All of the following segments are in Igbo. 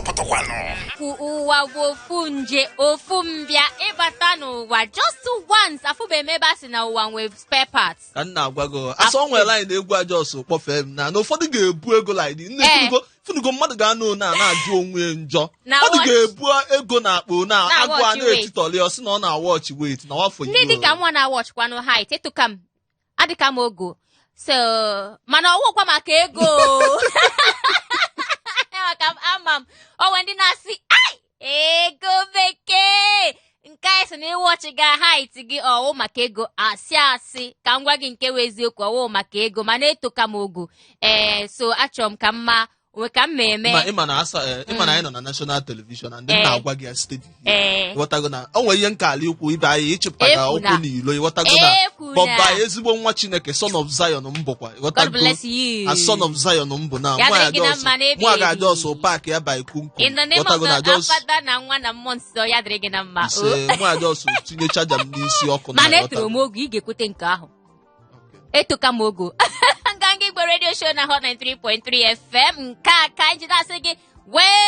Ọ pụtakwanụ. Kwu ụwa bụ ofu nje ofu mbịa. Ịbata n'ụwa just once, afụbeghị m ebe a sị na ụwa nwee spare parts. Ka m na-agwa gị, asọ o nwere line egwu a just kpọfee m na ụfọdụ ga-ebu ego like nne. Funugo mmadụ ga-anọ na na-ajụ onwe ya njọ. Na Mmadụ watch. ga-ebu ego na akpa na Na agụ a watch weight. na-etitọli, ọ sị na ọ na-awatch weight na wafọ. Ndị dịka nwa na-awatchkwanụ height, etuka m, adịka m ogo so, mana ọwụkwa maka ego o. Maka ama m onwe ndị na-asị, "Ai, ego bekee nke anyị sị na ịwatch ga height gị, ọwụ maka ego." Asị asị ka m gwa gị nke wụ eziokwu, ọwụ maka ego, mana etoka m ogo. Ee, so achọrọ m ka m ma onwe ka m ma eme. Ịma na asa ịma na anyị nọ na national television and ndị na-agwa gị ya steady. Ịghọtago na o nwere ihe nkali ikwu ibe anyị ịchịpụtaga Ekwuna. ụkwụ n'ilo, ịghọtago na Ekwuna. bọba ezigbo nwa Chineke, son of Zion m bụkwa. God Ịghọtago bless you. A son of Zion m bụ na Ya nwa dịrị ya gị na just mma n'ebe nwa ga-aja ebi. ọsọ park ya by kumkum. In the name of Ịghọtago na the just Father na Nwa na Mmụọ Nsọ, ya dịrị gị na mma. Ise, nwa just tinye charger m n'isi ọkụ na Mana etoro ịghọtago. m ogo, ị ga-ekwete nke ahụ. Etoka m ogo. Nganga Igbo Radio Show na Hot 93.3 FM nke a ka anyị ji na-asị gị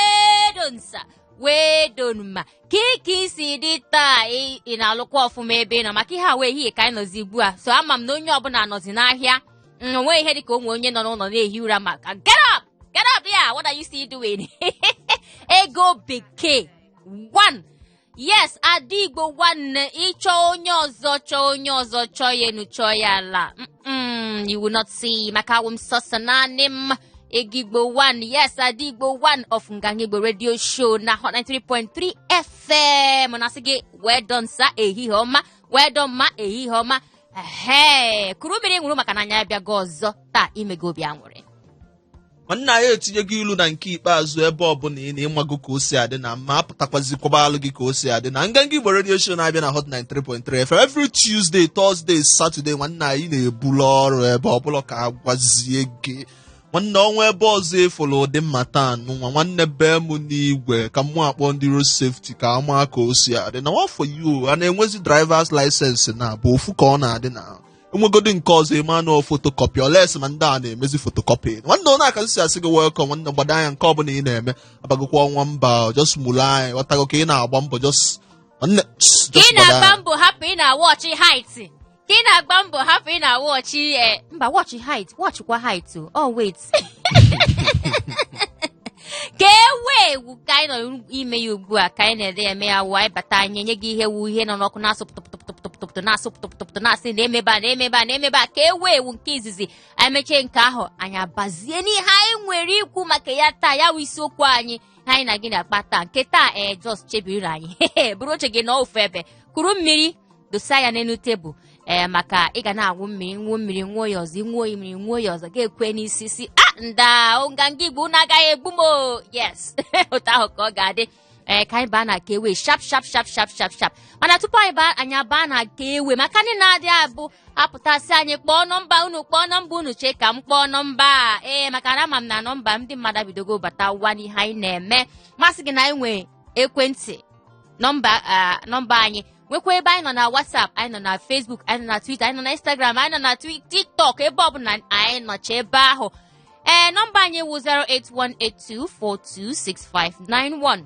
wedonsa wedonma ka ike isi dị taa. Ị na-alụkwa ọfụma ebe ị nọ maka ihe a wee ehihie ka anyị nọzi ugbu a, so ama m na onye ọbụla nọzi n'ahịa. Onweghị ihe dị ka onwe onye nọ n'ụlọ na-ehi ụra maka get up, get up ya. What are you still doing? Ego bekee one, yes, ada Igbo nwanne, ịchọ onye ọzọ, chọọ onye ọzọ, chọọ ya enu, chọọ ya ala. You will not see, maka awụ m sọsọ naanị m. Ego Igbo one, yes, ada Igbo one of Nganga Igbo Radio Show na Hot 93.3 FM na-asị gị well done sir, ehihie ọma, well done ma, ehihie ọma. Ehe, kuru mmiri nwụrụ maka na anya abịago ọzọ taa imego obi aṅụrị. Nwanne anyị etinyego ilu na nke ikpeazụ ebe ọbụla ị na-ịmago ka o si adị na mma apụtakwazikwaba alụ gị ka o si adị na Nganga Igbo Radio Show na-abịa na Hot 93.3 FM every Tuesday, Thursday, Saturday. Nwanne anyị na-ebulu ọrụ ebe ọbụla ka agwazie gị, nwanne, ọnwa ebe ọzọ efolo ụdị mmata anụ nwa nwanne bee m n'igwe ka mụ akpọ ndị road safety ka ama ka o si adị na nwafọ you a na-enwezi drivers license na bụ ofu ka ọ na-adị na enwegodi nke ọzọ eme photocopy oles ma ndị a na-emezi photocopy. Nwanne, ọ na-aka si asị gị welcome. Nwanne, gbado anya nke ọbụla ị na-eme, abagokwa ọnwa mba, just mụrụ anyị ghọtago ka ị na-agba mbọ, just nwanne ka just ị gbado na-agba anya. Mbọ hapụ ị na-awatch height, ka ị na-agba mbọ hapụ ị na-awatch mba, watch height, watchkwa height o. Oh wait, ka ewu ewu ka anyị nọ ime ya ugbu a, ka anyị na-ede ya eme ya wụ anyị bata, anyị enye gị ihe wu ihe nọ n'ọkụ na-asụ pụtụpụtụpụtụpụtụ, na-asụ pụtụpụtụpụtụ, na-asị na-emebe a, na-emebe a, na-emebe a, ka ewu ewu nke izizi. Anyị mechie nke ahụ, anyị abazie n'ihe anyị nwere ikwu maka ya taa, ya wụ isiokwu anyị anyị na gị na-akpa taa nke taa. Ee, just chebiri anyị bụrụ oche gị nọ ofu ebe, kuru mmiri dosa ya n'elu tebụl, ee, maka ị ga na-awụ mmiri, ṅụọ mmiri, ṅụọ ya ọzọ, ṅụọ mmiri, ṅụọ ya ọzọ, ga-ekwe n'isi si a nda Nganga Igbo unu agaghị egbu m o. Yes, otu ahụ ka ọ ga-adị. Ee, ka anyị baa na ka ewe sharp sharp sharp sharp sharp sharp. Mana tupu anyị baa, anyị abaa na ka ewe maka ndị na-adị abụ apụtasị anyị kpọọ nọmba unu, kpọọ nọmba unu, chee ka m kpọọ nọmba a. Ee, maka na ama m na nọmba ndị mmadụ bidogo bata wa n'ihe anyị na-eme. Masị gị na anyị nwee ekwentị nọmba, nọmba anyị nwekwa ebe anyị nọ na WhatsApp, anyị nọ na Facebook, anyị nọ na Twitter, anyị nọ na Instagram, anyị nọ na TikTok, ebe ọbụla anyị nọcha ebe ahụ. Ee, nọmba anyị wụ 08182426591.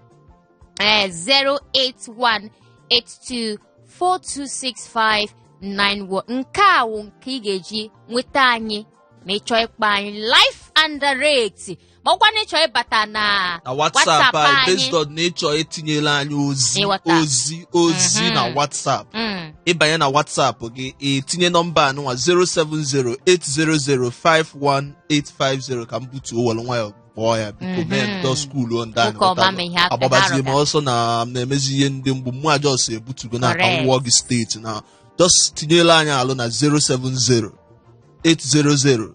Ee, 08182426591, nke a wụ nke ị ga-eji nweta anyị ma ị chọọ ịkpọ anyị live and direct, ma ọkwa na ịchọọ ịbata na Na WhatsApp anyị, based on na ịchọ etinyela anyị ozi. Ịghọta. Ozi na WhatsApp. Ịbanye na WhatsApp gị, etinye nọmba anụnwa 07080051850 ka m butuo were nwayọ kpọọ ya, biko. Mee ndo school ndị Nwoke ọma, ma ihe aka agbabazie m ha arụga. ọsọ na m na-emezi ihe ndị mgbu mụ a just ebutugo na aka. Nwụọ gị steeti na just tinyela anyị alụ na 070 800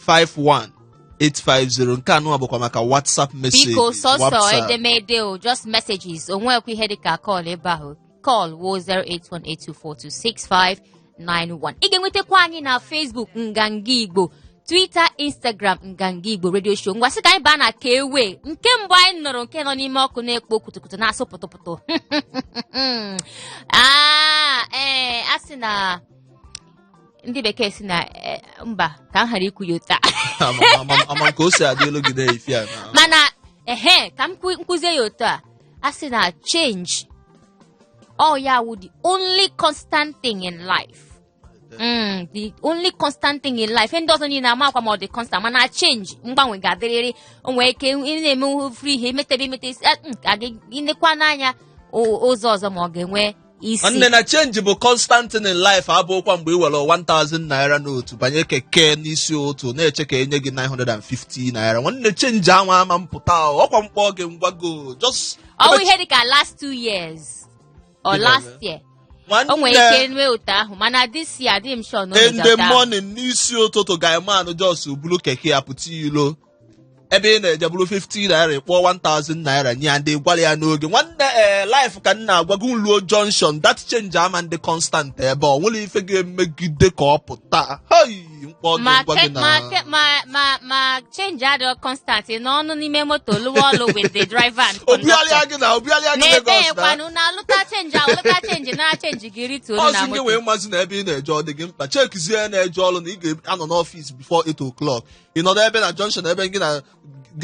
51850. Nke anụ bụkwa maka WhatsApp message. Biko, sọsọ WhatsApp. Edemede o, just messages, onwekwa ihe dịka call ebe ahụ. Call wo 08182426591. Ị ga-enwetakwa anyị na Facebook Nganga Igbo, Twitter, Instagram, Nganga Igbo Radio Show. Ngwa, sị ka anyị baa na ka ewe nke mbụ anyị nụrụ, nke nọ n'ime ọkụ na-ekpo kutukutu, na-asụ pụtụpụtụ. Ah, ee, a sị na ndị bekee si na mba, ka m ghara ikwu ya otu a. Ama nke o si adị elu gị na-efi a na Mana Ehe, ka m kwuzie ya otu a, a sị na change ọ ya wụ the only constant thing in life. The only constant thing in life. Ihe ndị ọzọ niile amakwa ma ọ dị constant, mana change, mgbanwe ga-adịrịrị. O nwere ike ị na-eme ofuru ihe, emetebe emete isi, ka gị inekwa n'anya ụzọ ọzọ ma ọ ga-enwe isi. Nwanne, na change bụ constant in life abụkwa mgbe ị were 1000 naira n'otu banye keke n'isi ụtụ na-eche ka enye gị 950 naira. Nwanne, change anwa ama mpụta o. Ọkwa mkpọ gị ngwago just Ọ wụ ihe dịka last 2 years or Gịnị last eme? year. Nwanne, O nwere ike nwee otu ahụ, mana this year adịghị m sure na o in the mejọta ahụ. morning, n'isi ụtụtụ, guyman just buru keke ya pụta ilo ebe ị na-eje, bụrụ 50 naira, ịkpọọ 1000 naira nye ya, ndị gwara ya n'oge. Nwanne, ee, life ka m na-agwa gị, luo junction, that change ama ndị constant ebe ọ nwere ife ga-emegide ka ọ pụta. Hei, mkpọ gị Ma ngwa gị na ma ma change adịghị constant n'ọnụ n'ime moto lụwa ọlụ with the driver and obialịa conductor. Gị na obialịa gị N'ebe Lagos na kwanụ na alụta change, alụta change na change gị rituo na ọsị gị moto. wee mazi na ebe ị na-eje ọ dị gị mkpa, chekizie na-eje ọrụ na ị ga-anọ n'ọfịs before 8 o'clock. Ị nọdụ ebe na junction ebe gị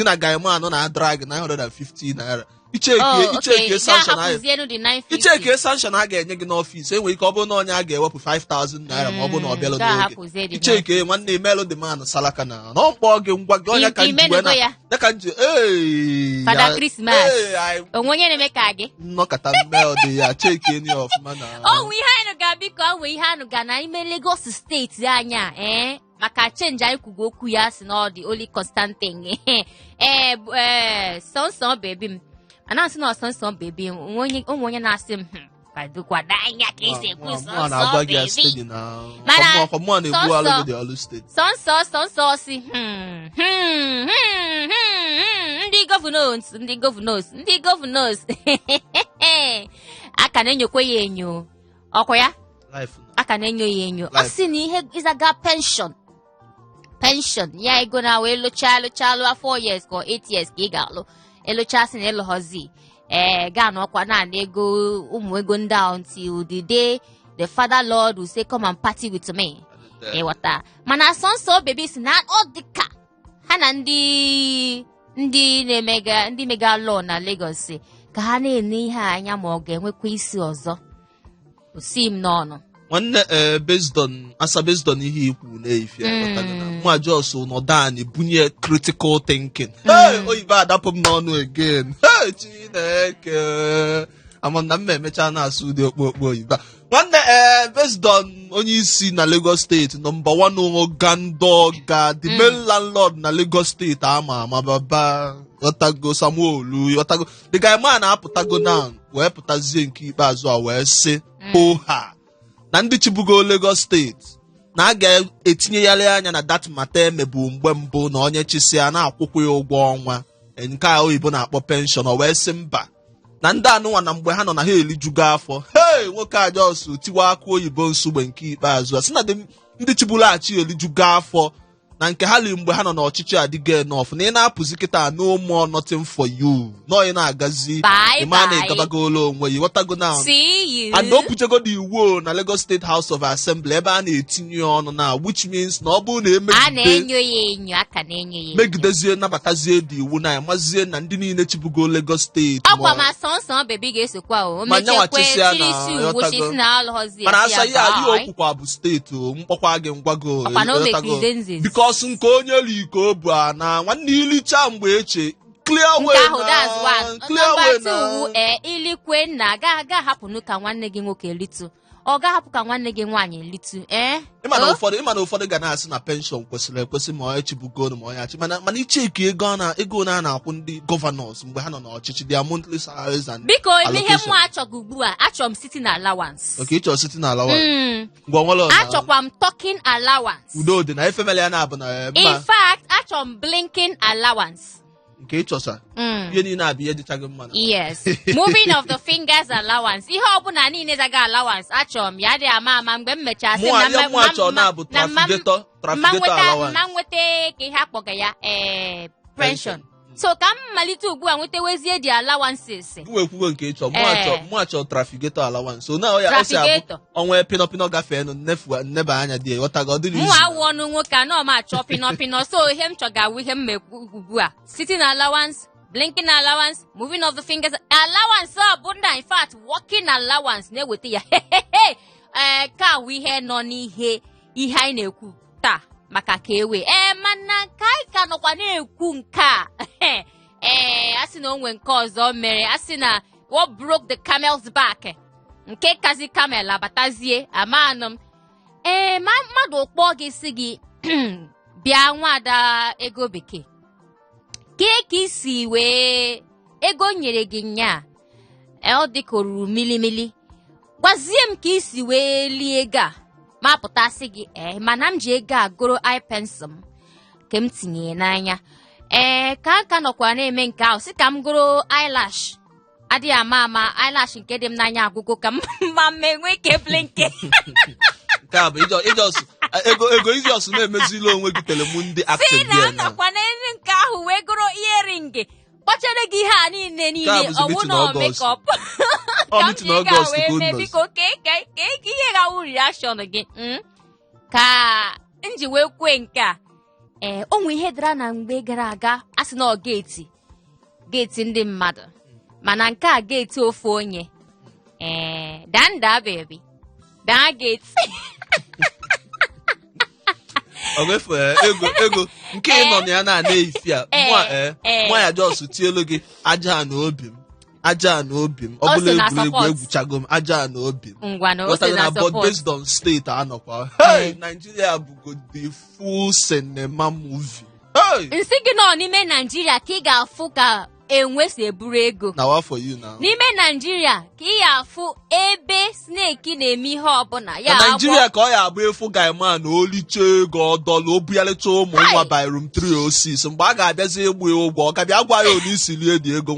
na guyman na-adra gị 950 naira, ichekie Oh, okay. ichekie sanction ahụ, Ga-ahapụzienu the 950. ichekie sanction a ga-enye gị n'ọfịs, enwere ike ọ bụrụ na onye a ga-ewepụ 5000 naira ma ọ bụrụ na ọ bịalụ n'oge. Ga-ahapụzie the Icheke, nwanne, imelụ the man salaka na ọ mkpọ gị ngwa gị onye ka nji wee Imenugo na ya. ya ka nji ee Fada Christmas. Ee, Onwe onye na-eme ka gị. Nnọkọta mmel dị ya, chekie ya ọfụma na O nwe ihe anyị ga, biko, o nwe ihe anụ ga na ime Lagos steeti anya, ee, maka change anyị kwugo okwu ya, si na ọ dị only constant thing. Ee, ee, sọnsọ baby m ana asị na ọsọnsọ baby m, onwe onye na-asị m, kwado kwado anya ka esi ekwu Mụ a sọnsọ na-agwa gị ya baby." steady na Mana ọkwa mụ a na-egbu alụ gị dị ọlụ steeti. Sọnsọ sọnsọ si, ndị governors, ndị governors, ndị governors a ka na-enyokwa ya enyo, ọkwa ya? Life na A ka na-enyo ya enyo. Ọ Life. sị na ihe ịzaga pension, pension ya, ego na wee lụchaa lụchaa lụọ 4 years ka 8 years ka ị ga-alụ, ịlụcha, sị na ịlụghọzi, ee, gaa n'ọkwa naanị ego ụmụ ego ndị ahụ until the day the father lord will say, "Come and party with me." Ịghọta? Mana sọnsọ baby si na ọ dị ka ha na ndị na-emega, ndị mega law na Lagos si ka ha na-ene ihe a anya ma ọ ga-enwekwa isi ọzọ osi m n'ọnụ. Nwanne, ee, based on asa, based on ihe ikwu na-efi mụ a just nọdụ anyị bunye critical thinking. Hey, oyibo adapụ m n'ọnụ again. Hey, Chineke, ama na m emecha na-asụ ụdị okpokpo oyibo a. Nwanne, ee, based on onye isi na Lagos steeti, number one ogandoga, the main landlord na Lagos steeti ama ama, baba ghọtago, Sanwo-Olu, ghọtago, the guy man apụtago now wee pụtazie nke ikpeazụ a wee sị hoha na ndị chibugo Lagos steeti na a ga-etinyegharị anya na that matter emebu mgbe mbụ na onye chịsịa na-akwụkwọ ya ụgwọ ọnwa, nke a oyibo na-akpọ pension. O wee sị mba, na ndị anụnwa na mgbe ha nọ na ha elijugo afọ. Hei, nwoke a just tiwa akụ oyibo nsugbe nke ikpeazụ a sị na ndị chibulaghachi elijugo afọ na nke ha li mgbe ha nọ n'ọchịchị adịgo enough, na ị na-apụzi kịta, no more nothing for you, nọ ị na-agazi. Bye, ịma na bye. ịgabagolo onwe ya, ịghọtago na See you. And o buchegodi iwu o na Lagos State House of Assembly ebe a na-etinye ọnụ na, which means na ọ bụrụ na A emegide na-enyo ya enyo, a ka na-enyo ya enyo. Megidezie nabatazie dị iwu na amazie na ndị niile chibugo Lagos steeti Ọkwa ma sọnsọ baby ga-esokwa o Ma nyanwa mechekwe chịsịa chiri na isi ugwu ghọtago. chisi na alụghọzi. Mana asa ihe a, ihe okwukwa bụ steeti o mkpọkwa gị ngwago. Ọkwa na o ịghọtago? mekiri zenziz. Because nke onye li ka o bu a na nwanne ilicha mgbe eche clear Nke way ahụ, na that's one. clear Number way two na wu, ee, ilikwe nna ga ga hapụnụ ka nwanne gị nwoke litu, ọ ga-ahapụ ka nwanne gị nwaanyị litu, ee. Ịma na O? ụfọdụ, ịma na ụfọdụ ga na-asị na pension kwesịrị ekwesị ma onye chibugoro ma onye achị, mana icheki ego a na ego na a na-akwụ ndị governors mgbe ha nọ n'ọchịchị, their monthly salaries and Biko, ime ihe allocation. mụ achọghị ugbu a, achọrọ m sitting allowance. Okay, ịchọ sitting allowance. Ngwa, nwere na Achọkwa m talking allowance. Udo dị na efemele ya na-abụ na In mma. fact, achọrọ m blinking allowance. Nke ịchọsa ihe niile abụ ihe dịcha gị mma na Yes, moving of the fingers allowance, ihe ọbụla niile zaga allowance achọrọ m ya. Adịghị ama ama mgbe m mechaa sị Mụ na ihe mụ achọ na-abụ na trafficator mma trafficator nweta allowance. mma nweta ka ihe akpọga ya, ee, pension. So ka m malite ugbu a nwetawezie the allowances. Gị wee kwugo nke ịchọ mụ. Ee. Achọ mụ achọ trafficator allowance, so na ọ ya o si abụ Trafficator. ọnwa pịnọ pịnọ gafee nụ nnefu nneba anya dị, ghọtago, ọ dịrị Mụ izu. awụ ọnụ nwoke anọ m achọ pịnọ pịnọ, so ihe m chọga awụ ihe m mekwu ugbu a, sitting allowance. Blinking allowance, moving of the fingers allowance, ọ bụ na in fact working allowance na-eweta ya. Ee, ka wụ ihe nọ n'ihe ihe anyị na-ekwu taa maka ka ewe. Ee, mana ka anyị ka nọkwa na-ekwu nke a, ee, a sị na o nwe nke ọzọ mere. A sị na what broke the camel's back, nke kazi camel abatazie amanụ m. Ee, ma mmadụ kpọọ gị, sị gị, "Bịa, nwada ego bekee, kee ka isi wee ego m nyere gị nya, ọ dị ka o ruru milimili, gwazie m ka isi wee lie ego a." Ma pụtasị gị, "Ee, mana m ji ego a goro eye pencil m ka m tinye n'anya. Ee, ka nka nọkwa na-eme nke ahụ, sị ka m goro eyelash, adịghị ama ama eyelash nke dị m n'anya agwụgo, ka m ma m enwe ike blink." Nke a bụ ijos ego ego ijos na-emezili onwe gị telemundi si acting na there na anọkwa n'elu nke ahụ wee goro earring, kpọchere gị ihe a niile Nke a niile bụzi ọwụ meeting na August. makeup Ọ ka m meeting ji ego a August wee ka mee. unu nọzi. Biko, ka ihe ga-awụ reaction gị, Ka m ji wee kwee nke a, ee, o nwe ihe dara na mgbe gara aga, a sị na ọ gate ndị mmadụ, mana nke a gate ofu onye. Ee, danda baby, daa gate. Ọ ga-efu ego nke ị nọ na ya na-ana efi a. Mụa mụa ya just tielu gị aja na obi m, aja na obi m, ọ O bụla si na egwuregwu support. Egwuchago m aja na obi m. Ngwa na o si Ghọtago na na but support. based on state anọkwa, hey, Nigeria bụgo the full cinema movie, hey. Nsị gị nọ n'ime Naijiria ka ị ga-afụ ka enwe si eburu ego. Na what for you now? N'ime Naijiria ka ị ga-afụ ebe snake na-eme ihe ọbụla ya Na agwọ. Naijiria ka ọ ya abụ efu guyman olicha ego ọdọlụ o bugharịcha ụmụ nwa by room 306, mgbe a ga-abịazi ịgba ya ụgwọ, ọ ga-abịa gwa ya ole isi lie dị ego.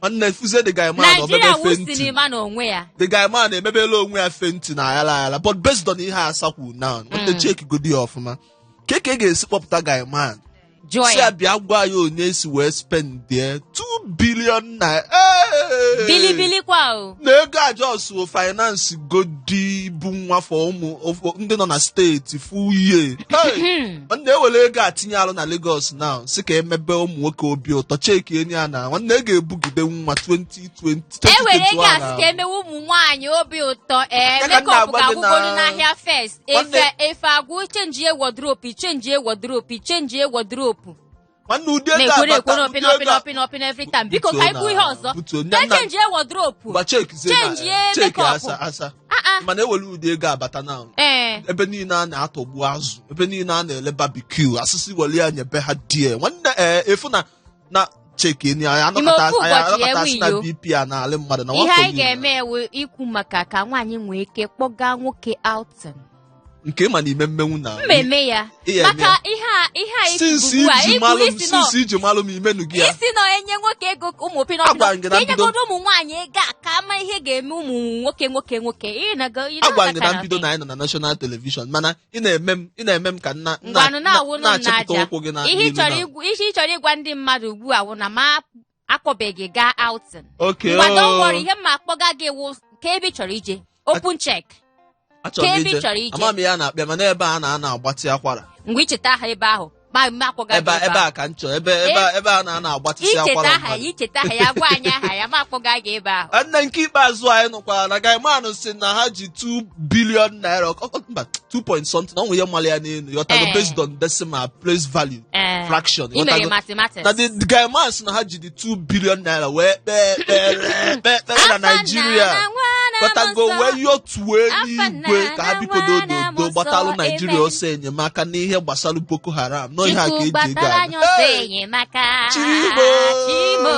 Nwanne, fuzie the guyman Naijiria omebe wụ fainting. Sinima n'onwe ya. The guyman emebela onwe ya fainting na ayala ayala. But based on ihe asakwu now, nwanne, check godi ya ọfụma, ka ị ga-esi kpọpụta guyman Jụọ si ya ya. bịa gwa ya onye si wee spend there 2 billion naira. Hey! Bilibili kwa o. Na ego a just o finance godi bụ nwafọ ụmụ ndị nọ na steeti full year. Hey! Nwanne, ewere ego a tinye alụ na Lagos now, si ka emebe ụmụ nwoke obi ụtọ, cheki enyi ya na nwanne e ga-ebugide nwa 2020 E were ego 2021 a sị ka emewe ụmụ nwaanyị obi ụtọ, ee, Ya ka m makeup na-agwa gị ga-agwụgodu n'ahịa first. Efe efe agwụ, change wardrobe, change wardrobe, change wardrobe. Nwanne, ụdị ego Na-ekwere abata ekwere ụdị opina ego opina opina opina every time. Biko, ka Butuo anyị kwuo ihe ọzọ. butuo. Ka change wardrobe. Gba chekizie na Change cheki makeup. asa asa. Ah ah. Mana ewere ụdị ego abata na ebe niile a na-atọgbu azụ, ebe niile a na-ele barbecue, asịsị were ya nyebe ha die. Nwanne, ee, efu na cheki enyi anyị Ime anọkọta ofu anyị ụbọchị anọkọta asị na ewe iyo. BP a na-alị mmadụ na Ihe nwafọ anyị niile. ga-eme ewu ikwu maka ka nwaanyị nwee ike kpọga nwoke outing. Nke ma na ime mmenwu na Mma eme ya. Ị ya eme Maka ihe a since ikwu ugbu a iji ikwu malụ m isi nọ since iji malụ m imenu gị ya. Isi nọ enye nwoke ego ụmụ pino. Agwara m gị na Ka mbido. enyegodo ụmụ nwaanyị ego a ka ama ihe ga-eme ụmụ nwoke nwoke nwoke. Ị na-go you know Agwara m that gị na kind of mbido thing. na anyị nọ na national television, mana ị na-eme m ka nna nna Ngwanụ, na-awụnụ m na-achịpụta n'aja. ụkwụ gị na Ihe ị n'ilu chọrọ na ihe ị chọrọ ịgwa ndị mmadụ ugbu a wụ na ma akpọbeghị gaa outing. Okay. Ngwa, don't Oh. worry, ihe mma akpọga gị wụ ka ebe ị chọrọ ije, open check. Achọrọ Ka m ebe ị ije chọrọ ije. Ama m ihe a na-akpịa, mana ebe a na-ana agbatị akwara. Mgbe icheta aha ebe ahụ, ma akpọga gị Ebe ebe ebe ahụ. a ka m chọrọ, ebe a na-ana agbatịsị Icheta akwara aha ya mmadụ. Icheta aha ya, gwa anyị aha ya, ma akpọga gị ebe ahụ. Nne, nke ikpeazụ anyị nụkwara na guyman si na ha ji 2 billion naira, mba, 2 point something, ọ nwe ihe mara ya n'elu, yọtago, based on decimal place value fraction, Ị mere yọtago. mathematics. Na the guyman si na ha ji the 2 billion naira wee kpee ekpere, kpee ekpere na Afa Naijiria, nna na nwa na kọtago, mmụọ nsọ. wee yọtuo Afa eluigwe nna ka ha na bikodo nwa na ododo mmụọ gbatalụ nsọ. Naijiria Amen. ọsọ enyemaka n'ihe gbasara Boko Haram nọ ihe a ka Chukwu eji ego gbatara aga. anyị ọsọ Hey! enyemaka. Chimo! Chimo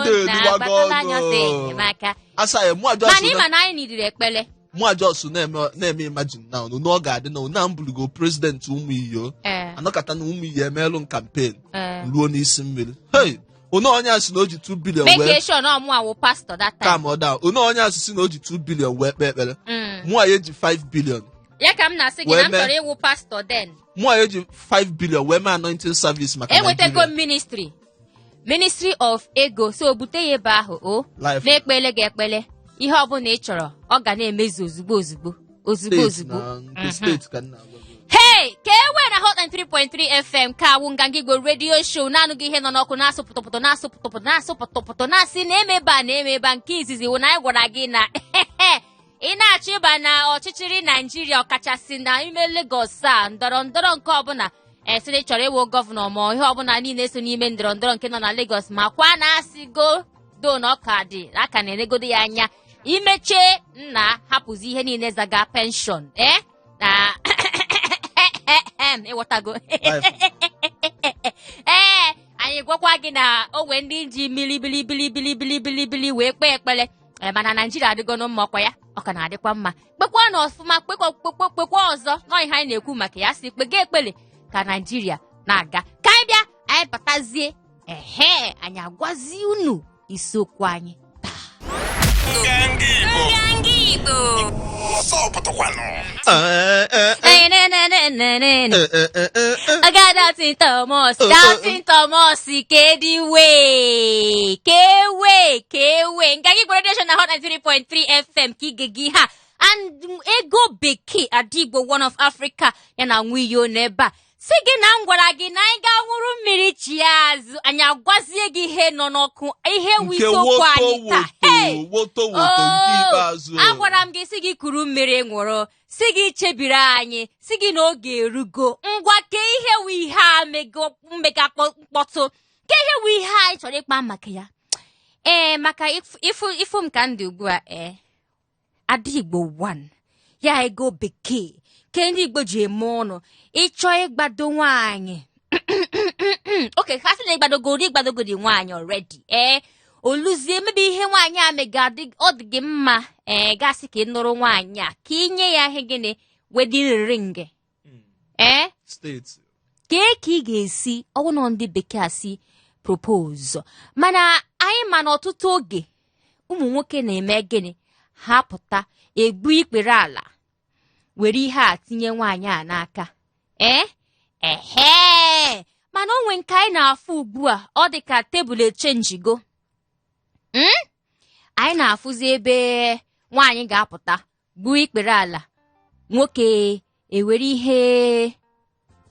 Na-eduwago na-agbatara anyị ọsọ ọnụ. enyemaka. Asa mụ Mana ịma na anyị nidiri ekpele. Mụ just na-eme imagine now na ọ ga-adị na mbulugo president ụmụ iyo anọkọta na ụmụ iyo emeelụ m campaign ruo n'isi mmiri. Hey, onye onye a sị na o ji 2 billion wee Make sure na ọmụ awụ pastor that time. Calm down. Onye onye a sị na o ji 2 billion wee kpee ekpere, mụ a eji 5 billion Ya ka m na-asị gị wee na m mee. chọrọ ịwụ pastor then. Mụ a eji 5 billion wee mee anointing service maka Enwetago Nigeria. m ministry of ego, so bute ya ebe ahụ o. Life. Na-ekpele gị ekpele, ihe ọbụla ị chọrọ, ọ ga na-emezu ozugbo ozugbo ozugbo Steeti ozugbo. na nke steeti ka m na-agwa gị. Hey! Hey, ka ewe na Hot 93.3 FM ka awụ Nganga Igbo Radio Show na-anụghị ihe nọ n'ọkụ na-asụ pụtụpụtụ, na-asụ pụtụpụtụ, na-asụ pụtụpụtụ, na-asị na-eme ebe a, na-eme ebe a. Nke izizi wụ na anyị gwara gị na ị na-achọ ịba na ọchịchịrị Naijiria, ọkachasị na ime Lagos a, ndọrọ ndọrọ nke ọbụla esịrị ị chọrọ ịwụ gọvanọ ma ihe ọbụla niile so n'ime ndọrọ ndọrọ nke nọ na Lagos, ma kwa na asịgo do na ọka dị aka na-enegodo ya anya imechie nna hapụzi ihe niile zaga pension ee na ịghọtago. Ee, anyị gwakwa gị na o nwe ndị ji mmiri bili bili bili bili bili bili wee kpee ekpere. Ee, mana Naijiria adịgo mma, ọkwa ya ọ ka na-adịkwa mma. Kpekwa na ọfụma, kpekwa kpekwa kpekwa ọzọ nọ ihe anyị na-ekwu maka ya, sị kpega ekpere ka Naijiria na-aga. Ka anyị bịa, anyị batazie, ehe, anyị agwazi unu isiokwu anyị taa. Nganga Igbo. Nganga Igbo. Ọsọ pụtakwanụ. Ee. Ne, ne, ne, ne, ne, ne. Ee. Oga Doubting Thomas, Doubting Thomas, kediwe, kewe, kewe. Nganga Igbo Radio Show na Hot 93.3 FM ka ige gị ha. And ego bekee Adigbo one of Africa ya na nwiyo n'ebe a. Si gị na m gwara gị na anyị ga-aṅụrụ mmiri chi azụ, anyị agwazie gị ihe nọ n'ọkụ, ihe wụ Nke isiokwu woto anyị taa. Hey! woto woto woto nke Oh, ikpeazụ. Agwara m gị, si gị kuru mmiri ṅụrụ, si gị chebiri anyị, si gị na oge erugo. Ngwa, ke ihe wụ ihe a mego mmega mkpọtụ, ke ihe wụ ihe anyị chọrọ ịkpa maka ya? Ee, maka ịfụ ịfụ m ka m dị ugbu a, ee, Ada Igbo 1 ya, ego bekee ke ndị Igbo ji eme ọnụ ịchọ ịgbado nwaanyị. Oke ha sị na ịgbadogori ịgbadogori nwaanyị already, ee, oluzie mebe ihe nwaanyị a mega ọ dị gị mma, ee, gasị ka ị nụrụ nwaanyị a, ka ị nye ya ihe gịnị, wedding ring, ee. Steeti. Kee ka ị ga-esi ọwụnọ ndị bekee asị propose? Mana anyị ma na ọtụtụ oge ụmụ nwoke na-eme gịnị? Ha pụta egbu ikpere ala were ihe a tinye nwaanyị a n'aka. Ee, ehe, mana o nwe nke anyị na-afụ ugbu a, ọ dị ka tebụl echenjigo. Anyị na-afụzi ebe nwaanyị ga-apụta gbuo ikpere ala, nwoke ewere ihe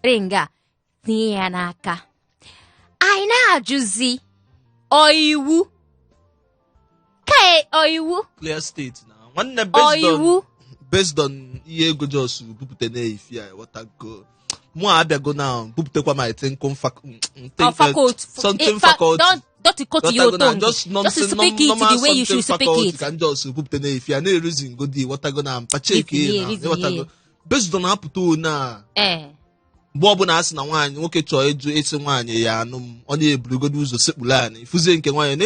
ring a tinye ya n'aka. Anyị na-ajụzi, ọ iwu ka ọ iwu? Clear state na nwanne ọ based on iwu? Based on ihe ego jos bupụta n'efi a, ghọtago, mụ abịago na bupụtakwa my thinking Or faculty. Something In fact, faculty. Don't quote your Ghọtago na tongue. just Just nonsense speak it normal the way you should something speak faculty it. ka ndị ọsọ bupụta n'efi a na-eruzi ngodi, ghọtago, na mpa cheki Reason na here, reason ghọtago here. based on apụta one a mgbe ọbụla a sị na nwaanyị nwoke chọọ ịjụ ịsị nwaanyị ya anụ m, ọ na-eburugodo ụzọ sekpuru anyị fụzie nke nwaanyị na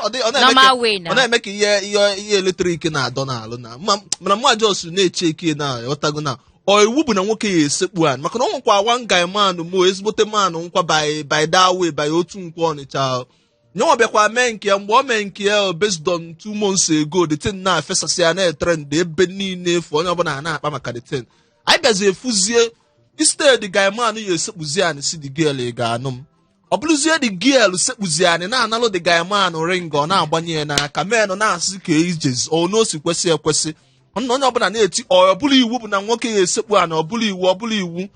ọ na-eme Normal way na. Ọ na-eme ka ihe eletrik na-adọ n'alụ na mana mụ just na-eche eke na ghọtago na ọ iwu bụ na nwoke ya esekpu anyị, maka na ọ nwekwa one guy man mụ ezigbote man nkwa by that way by otu nkwa Ọnịcha nyenwa bịakwa mee nke ya. Mgbe o mee nke ya, based on 2 months ago, the thing na-afesasị ya na-etrend ebe niile efu, onye ọbụla na-akpa maka the thing. Anyị bịazi efuzie, instead guy man ya esekpuzi anyị si the girl, "Ị ga-anụ m?" ọ bụrụzie the girl sekpuzi anyị na-analụ the guy man ring, ọ na-agbanye ya n'aka. Menụ na-asị ka ijezi ọ na o si kwesị ekwesị na onye ọbụla na-eti ọ bụrụ iwu bụ na nwoke ya esekpu anyị, ọ bụrụ iwu, ọ bụrụ iwu.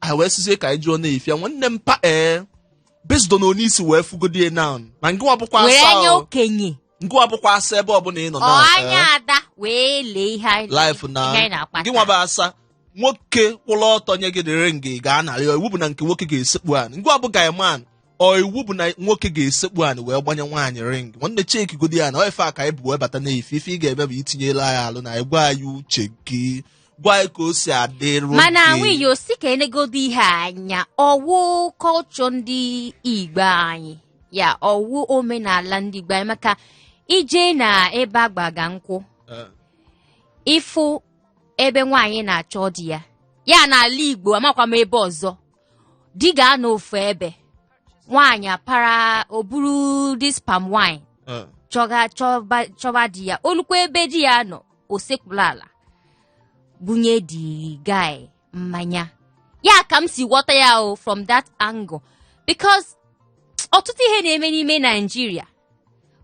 Anyị wee sizie ka anyị jụọ na-efia nwanne m pa, ee, based on onye isi wee fugodie now na ngịnwa bụkwa Were asa anya o. okenye. Ngịnwa bụkwa asa ebe ọbụla ị nọ Ọ now, anya ada wee lee ihe anyị life na ihe anyị na-akpa. gị nwa bụ asa nwoke kwụrụ ọtọ nye gị dịrị nga, ị ga-anarị ya? Iwu bụ na nke nwoke ga-esekpu anyị? Ngwa bụ guy man, ọ iwu bụ na nwoke ga-esekpu anyị wee gbanye nwaanyị ring? Nwanne, cheki godi ya na ọ ife a ka anyị bụ wee bata n'ife ife ị ga-eme bụ itinyela ya alụ na ịgwa anyị uche gị, gwa anyị ka o si adịrụ Mana gị. Nwunye si ka enegodo ihe anya, ọwụ kọlchọ ndị Igbo anyị ya, ọwụ omenala ndị Igbo anyị, maka ije na ebe agbaga nkwụ, ịfụ ebe nwaanyị na-achọ di ya ya n'ala Igbo, amakwa m ebe ọzọ, di ga-anọ ofu ebe, nwaanyị apara o buru this palm wine chọga chọba chọba di ya, olukwa ebe di ya nọ, o sekpuru ala bunye the guy mmanya ya. Ka m si ghọta ya o from that angle, because ọtụtụ ihe na-eme n'ime Naijiria,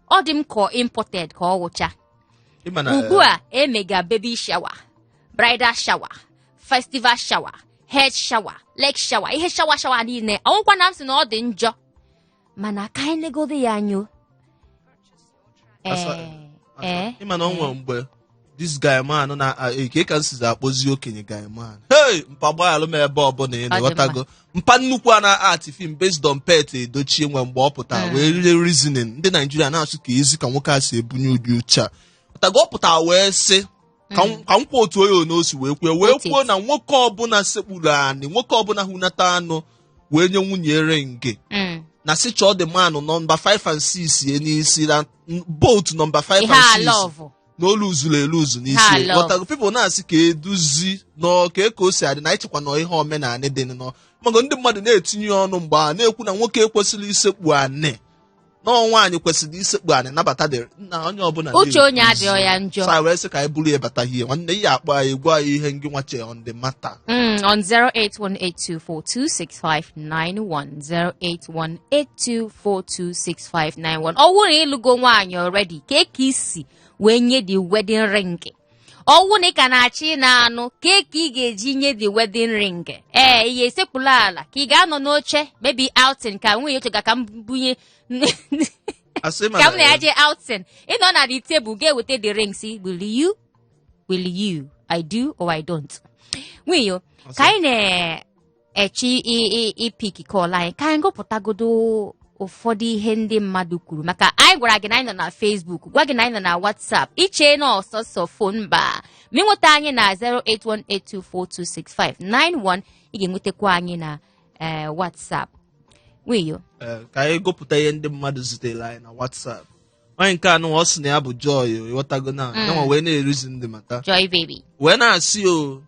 ọ dị m ka imported ka ọ wụcha. Ịma na, Ugbu a emega baby shower, bridal shower, festival shower. Head shower, leg shower, ihe shower shower niile. Ọnwụkwa na m sị na ọ dị njọ, mana ka anyị negodo ya anya o. Ee. Ịma na o nwere mgbe this guy man na eke ka nsizi akpọzi okenye guy man, hey, mpa, gbaghalụ m ebe ọbụla ị Ọ dị na-aghọtago, mpa nnukwu a na-art film based on Pete Edochie nwe mgbe ọ pụtara wee rie reasoning ndị Naijiria na-asụ ka ezi ka nwoke a si ebunye ụdị uche a pụtago. Ọ pụtara wee sị ka m kwuo otu onye onosi wee kwuo wee Otu kwuo na nwoke ọbụla sekpuru anị, nwoke ọbụla hunata anụ wee nye nwunye ring na sị chọọ the man nọmba 5 and 6 ye n'isi na both nọmba 5 Ihe and 6 alọvụ na olu zuru eluzu Ha n'isi. love. Ghọtago? People na-asị ka eduzi nọ ka o si adị na ịchekwa na ihe omenanị dị nọ, maka ndị mmadụ na-etinye ọnụ mgbe a na-ekwu na nwoke ekwesịrị isekpu anị, na nwaanyị kwesịrị isekpu anị nabata dị na onye ọbụla. Uche onye adịghị ya njọ. So anyị wee sị ka anyị buru ya bata hie. Nwanne, ihe akpọ anyị, gwa anyị ihe ngị nwache on the matter. On 08182426591, 08182426591. Ọ wụrụ na ịlụgo nwaanyị already, ka ka isi wee nye the wedding ring? Ọ wụ na ị ka na-achọ ị na-anụ, ka ka ị ga-eji nye the wedding ring? Ee, ị ga-esekpulu ala, ka ị ga-anọ n'oche, maybe outing, ka nwunye oche ga ka m bunye Asị ka m na ya jee outing, ịnọ na the table ga-eweta the ring, si will you, will you, I do or I don't. Nwunye, ka anyị na-eche ipick call anyị, ka anyị gụpụtagodo ụfọdụ ihe ndị mmadụ kwuru, maka anyị gwara gị na anyị nọ na Facebook, gwa gị na anyị nọ na WhatsApp. Iche na ọsọsọ phone mba, ma ịnweta anyị na 08182426591, ị ga-enwetakwa anyị na WhatsApp. Nwunye. Ee, ka anyị gụpụta ihe ndị mmadụ zitere anyị na WhatsApp. Onye nke anụ, ọ sị na ya bụ Joy, ịghọtago, na yanwa wee na-erizi ndị mata. Joy baby. Wee na-asị o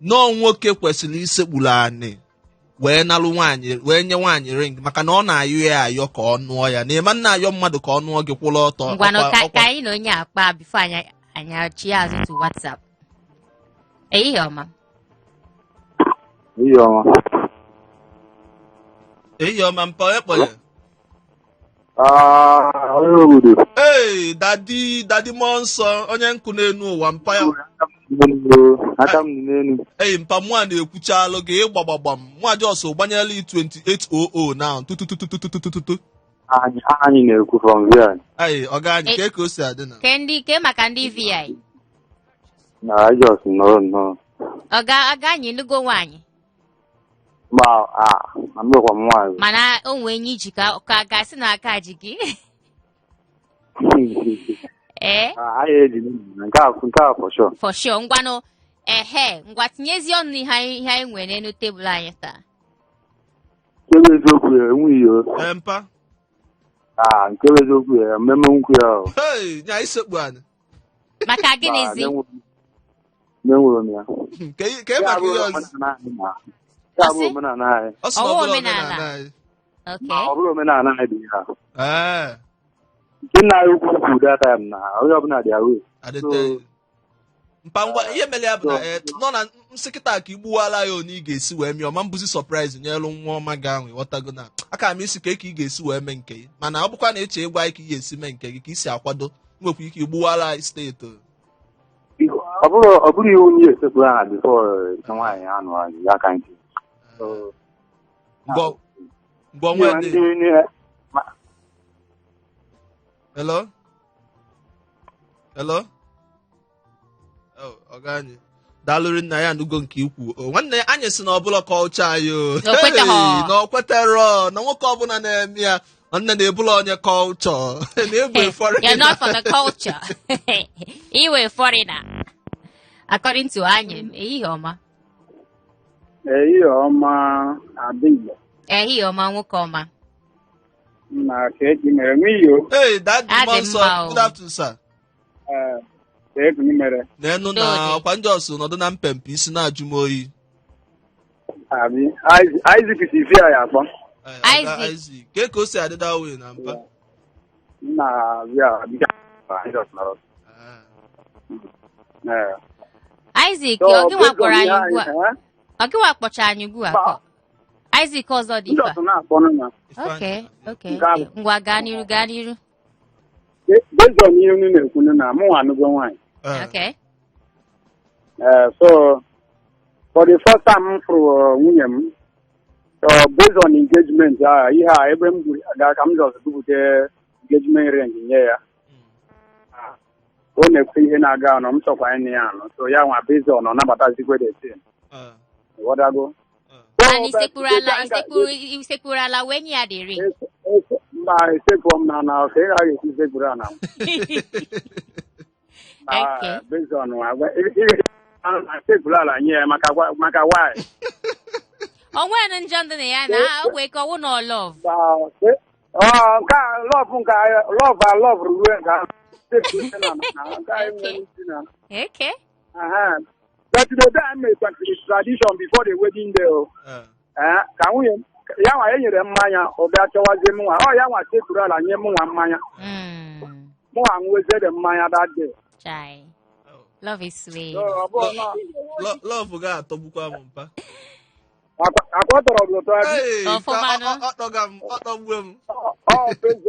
nọọ nwoke kwesịrị isekpuru anị wee nalụ nwaanyị, wee nye nwaanyị ring, maka na ọ na-ayọ ya ayọ ka ọ nụọ ya, na ịma nna ayọ mmadụ ka ọ nụọ gị kwụrụ ọtọ. Ngwanụ, ka ọkwa ka anyị na onye akpa before anyị achị azụ to WhatsApp. Ehihie ọma. Ihe ọma. Ehihie ọma, mpa, onye kpọrọ? Ah, onye obodo. Ee, daddy, daddy mmụọ nsọ, onye nkụ n'enu ụwa, mpa ya. Aka m dị n'elu. Eyi, mpa, mụa na-ekwuchalụ gị ịgbagbagba m mụa jos gbanyela 2800 now tutututututututu. Anyị na-ekwu from VI. Ayi, ọga anyị, ka o si adị na Ke ndị ke maka ndị VI. Na jos nọrọ nnọọ. Ọga anyị, nugo nwaanyị? Ma a amekwa m nwaanyị. Mana o nwee enyi ji ka ga-asị na aka ji gị, ee. Ah, anyị eji nke a for sure. For sure. Ngwanụ, ehe, ngwa, tinyezie ọnụ ihe anyị nwere n'elu tebụl anyị taa. Nke bụ eziokwu ya, enweghị o. Ee, mpa. Ah, nke bụ eziokwu ya, mmemme nkwu ya o. Hey, nya isekpu anyị. Maka gịnịzi? Menwere m ya. Ke Ya maka abụrụ ihe ọzọ. omenala anyị na. Ya abụrụ Ọsị? omenala anyị. Ọ sị na ọ Ọwụ bụrụ omenala. omenala anyị. Ma ọ bụrụ omenala anyị dị ya. Ee. Nke nna anyị ukwu kwuru that time na onye ọbụla dị aware. Adịte mpa. Ngwa, ihe mere ya bụ na nọ na nsị kịta ka igbuwala ya, one ị ga-esi wee mee ọma mbụzi surprise nyelu nwa ọma gị ahụ, ịghọtago, na aka m isi ka ị ga-esi wee mee nke gị, mana ọ bụkwa na eche ịgwa anyị ka ị ga-esi mee nke gị, ka ị si akwado, nwekwa ike igbuwala anyị steeti o. Ọ bụrụ iwu onye esekpuru aha before nke nwaanyị anụ anyị ya ka nke. So, Ngwa ngwa, onwe ndị dị ndị Hello, hello. Oh, ọga anyị, daalụrị nna ya, anụgo nke ikwu. O nwanne ya, anyị sị na ọbụla kọlchọ anyị o. Na o kweteghọ. Hey, na o kweterọ na nwoke ọbụla na-eme ya, nwanne, na-ebula onye kọlchọ na-ebu You're foreigner. not from the culture. Iwe foreigner. According to anyị, ehihie ọma. Ehihie ọma, ada Igbo. Ehihie ọma, nwoke ọma. Na ka eji mere n'iyo. Hey, daddy. Adị Mmụọ nsọ. mma o. Good afternoon, sir. Ee, ka eji mere. N'enu na Dodi. ọkwa ndị ọsụ nọdụ na mpempe isi na-ajụ m oyi. Abi Isaac si fi ya akpọ. Eh, ọga. Isaac. Isaac, ke ka o si adị that way na mpa? Nna bịa bịa Isaac nọrọ. Ah. Ee. Isaac, So, ọ gịnwa based on kpọrọ ihe anyị ugbu a? eh? Ọ gịnwa kpọcha anyị ugbu a? Ba. Isaac ọzọ dị Ndị ife a. ọzọ na-akpọ nụ na Ifeanyị Okay, na-abịa. okay, Nke okay. ahụ. Ngwa, gaa n'iru, gaa n'iru. Based on ihe unu na-ekwu nụ na mụ nwa anụgo nwaanyị. Eh, Okay. Ee, so For the first time m fụrụ nwunye m, based on engagement a, ihe a ebe m ga ka m just bupụta engagement ring nye ya. Ọ na-ekwe ihe na-aga anọ, m chọkwa ịnụ ya anụ, so ya nwa based on ọ nabatazikwe the thing. Ịghọtago? And isekpuru ala, isekpuru ala wee nye ya the ring? Mba, esekpuo m na na ka ị gaghị esi sekpuru ala. Okay. Based on sekpuru ala nye ya maka why? O nwere njọ ndị na ya na o wee ka ọwụ na love. Nke a love, nke a love, a love ruo nke ahụ. Sekpuru na na nke a enweghị isi na. Aha. But the day I made the tradition before the wedding day, oh, ka nwunye m ya nwa e nyere mmanya, ọ bịa chọwazie m nwa, ọ ya nwa sekpuru ala nye m nwa mmanya, mụ nwa ṅụwezie the mmanya that day. Chai. Love is sweet. So, ọ bụrụ na Love ga-atọgbukwa m, mpa. Akwa ọ tọrọ gị ụtọ ya. Hey, Ọfụma nụ. Ọ tọga m, ọ tọgbuo m. Ọ based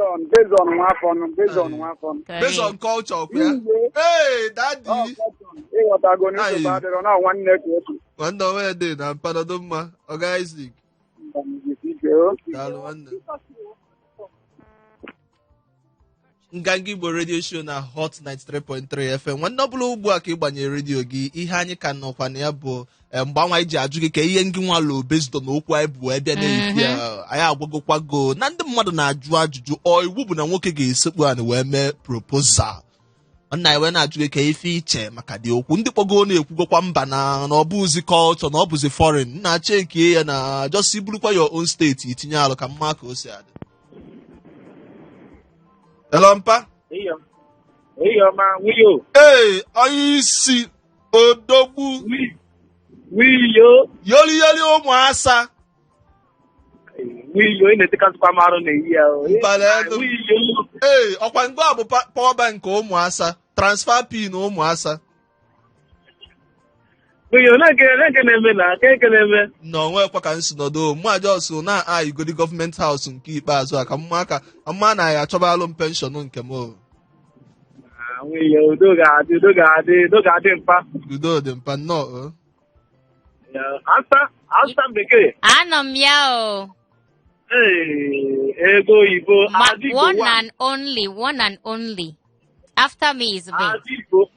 on nwa afọ nụ, based on nwa afọ nụ. Based on culture kwa ya. Iye. Hey, daddy. Ọ ịghọtago nsogbu adịrọ na nwanne ka otu. Nwanne, onwe dị na mpanado mma, ọga Isaac. Ike o. Daalụ, nwanne. Nganga Igbo Radio Show na Hot 93.3 FM. Nwanne, ọbụla ugbu a ka ị gbanyere redio gị, ihe anyị ka nọkwa na ya bụ mgbanwe anyị ji ajụ gị ka ihe ngị nwalo based on okwu anyị bụ ebe na-efi a. Anyị agwagokwago na ndị mmadụ na-ajụ ajụjụ, ọ iwu bụ na nwoke ga-esekpu anị wee mee proposal? Nna, anyị wee na-ajụ gị ka ife iche maka dị okwu. Ndị kpọgo na-ekwugokwa mba na ọ bụzi culture, na ọ bụzi foreign. Nna, chekie ya na just iburukwa your own state itinye alụ ka mma ka o si adị. Hello, mpa. Ehihie ọma, nwunye. Ee, onye isi odogwu. Wiyo. Yoli yoli ụmụ asa. Wiyo, ị na-etekasịkwa m arụ n'ehihie ahụ. Mbala elu. Wiyo. Ee, ọkwa ngwa bụ power bank ụmụ asa, transfer pin ụmụ asa. Wiyo, na-eke na-eke na-eme na nke na-eme. Na onwekwa ka nsi nọdụ mụ ajọsụ na ayigodi government house nke ikpeazụ a ka mma ka mma na ya achọba alụ m pension nke m o. Ah, Wiyo, udo ga-adị, udo ga-adị, udo ga-adị mpa. Udo dị, mpa, nnọọ o. Ya, Asa, asa bekee. Anọ m ya o. Ee, ego oyibo. Adịgbo one one. and only, one and only. After me is me. Adịgbo,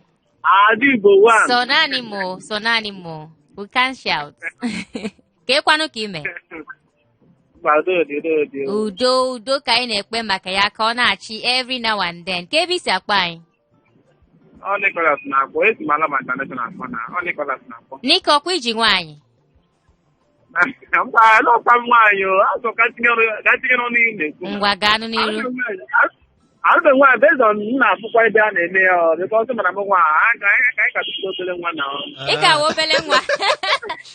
Adịgbo one. So naanị mo, so naanị mo. We can't shout. Ka ekwanụ ka ime. Mba, udo dị, udo dị. Udo, udo ka anyị na-ekpe maka ya ka ọ na-achị every now and then. Ka ebe isi akpọ anyị? Ọ Nicholas na-akpọ, esi m Alaba International akpọ na, ọ Nicholas na-akpọ. N'ike ọkwa iji nwaanyị. Mba, alọkwa m nwaanyị o, azụ ka tinye ọnụ ka tinye n'ọnụ ị na-ekwu. Ngwa, gaanụ n'iru. Alụbeghị nwaanyị, based on m na-afụkwa ebe a na-eme ya ọ because mana m nwa a ka anyị ka anyị ka tụtụ obere nwa na ọ. Ị ka wụ obele nwa.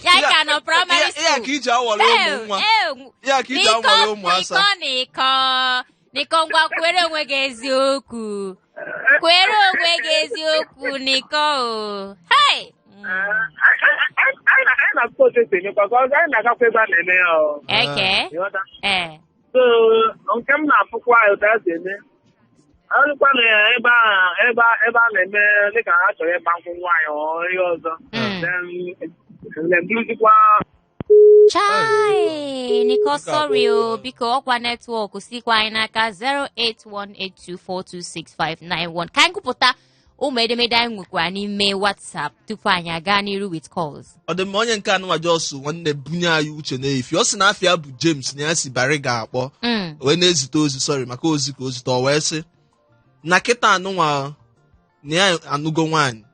Ya ị ka nọ primary Ya school. ka iji awọrọ ụmụ nwa. Ya ka iji awọrọ ụmụ asa. Niko, Niko, Niko, ngwa, kwere onwe gị eziokwu. Kwere onwe gị eziokwu, Niko o. Hey! Anyị na-afụkwa otu esi emekwa ka anyị na-agakwa ebe a na-eme ya ọ. Eke. Ịghọta? Ee. So nke m na-afụkwa otu a si eme ọrụkwa na ebe a ebe a na-eme dịka ha chọrọ ịgba nkwụ nwaanyị ọ ihe ọzọ. Then buruzikwa. Chai, Niko, sorry o, biko, ọkwa network sikwa anyị n'aka. 08182426591 ka anyị gụpụta ụmụ edemede anyị nwekwara n'ime WhatsApp tupu anyị aga n'iru with calls. Ọ dị mma. Onye nke anụnwa jos nwanne bunye anyị uche n'efi. Ọ sị na afịa bụ James, na ya si bari ga-akpọ wee na-ezite ozi, sorry maka ozi ka o zite. Ọ wee sị na kịta anụnwa na ya anụgo nwaanyị,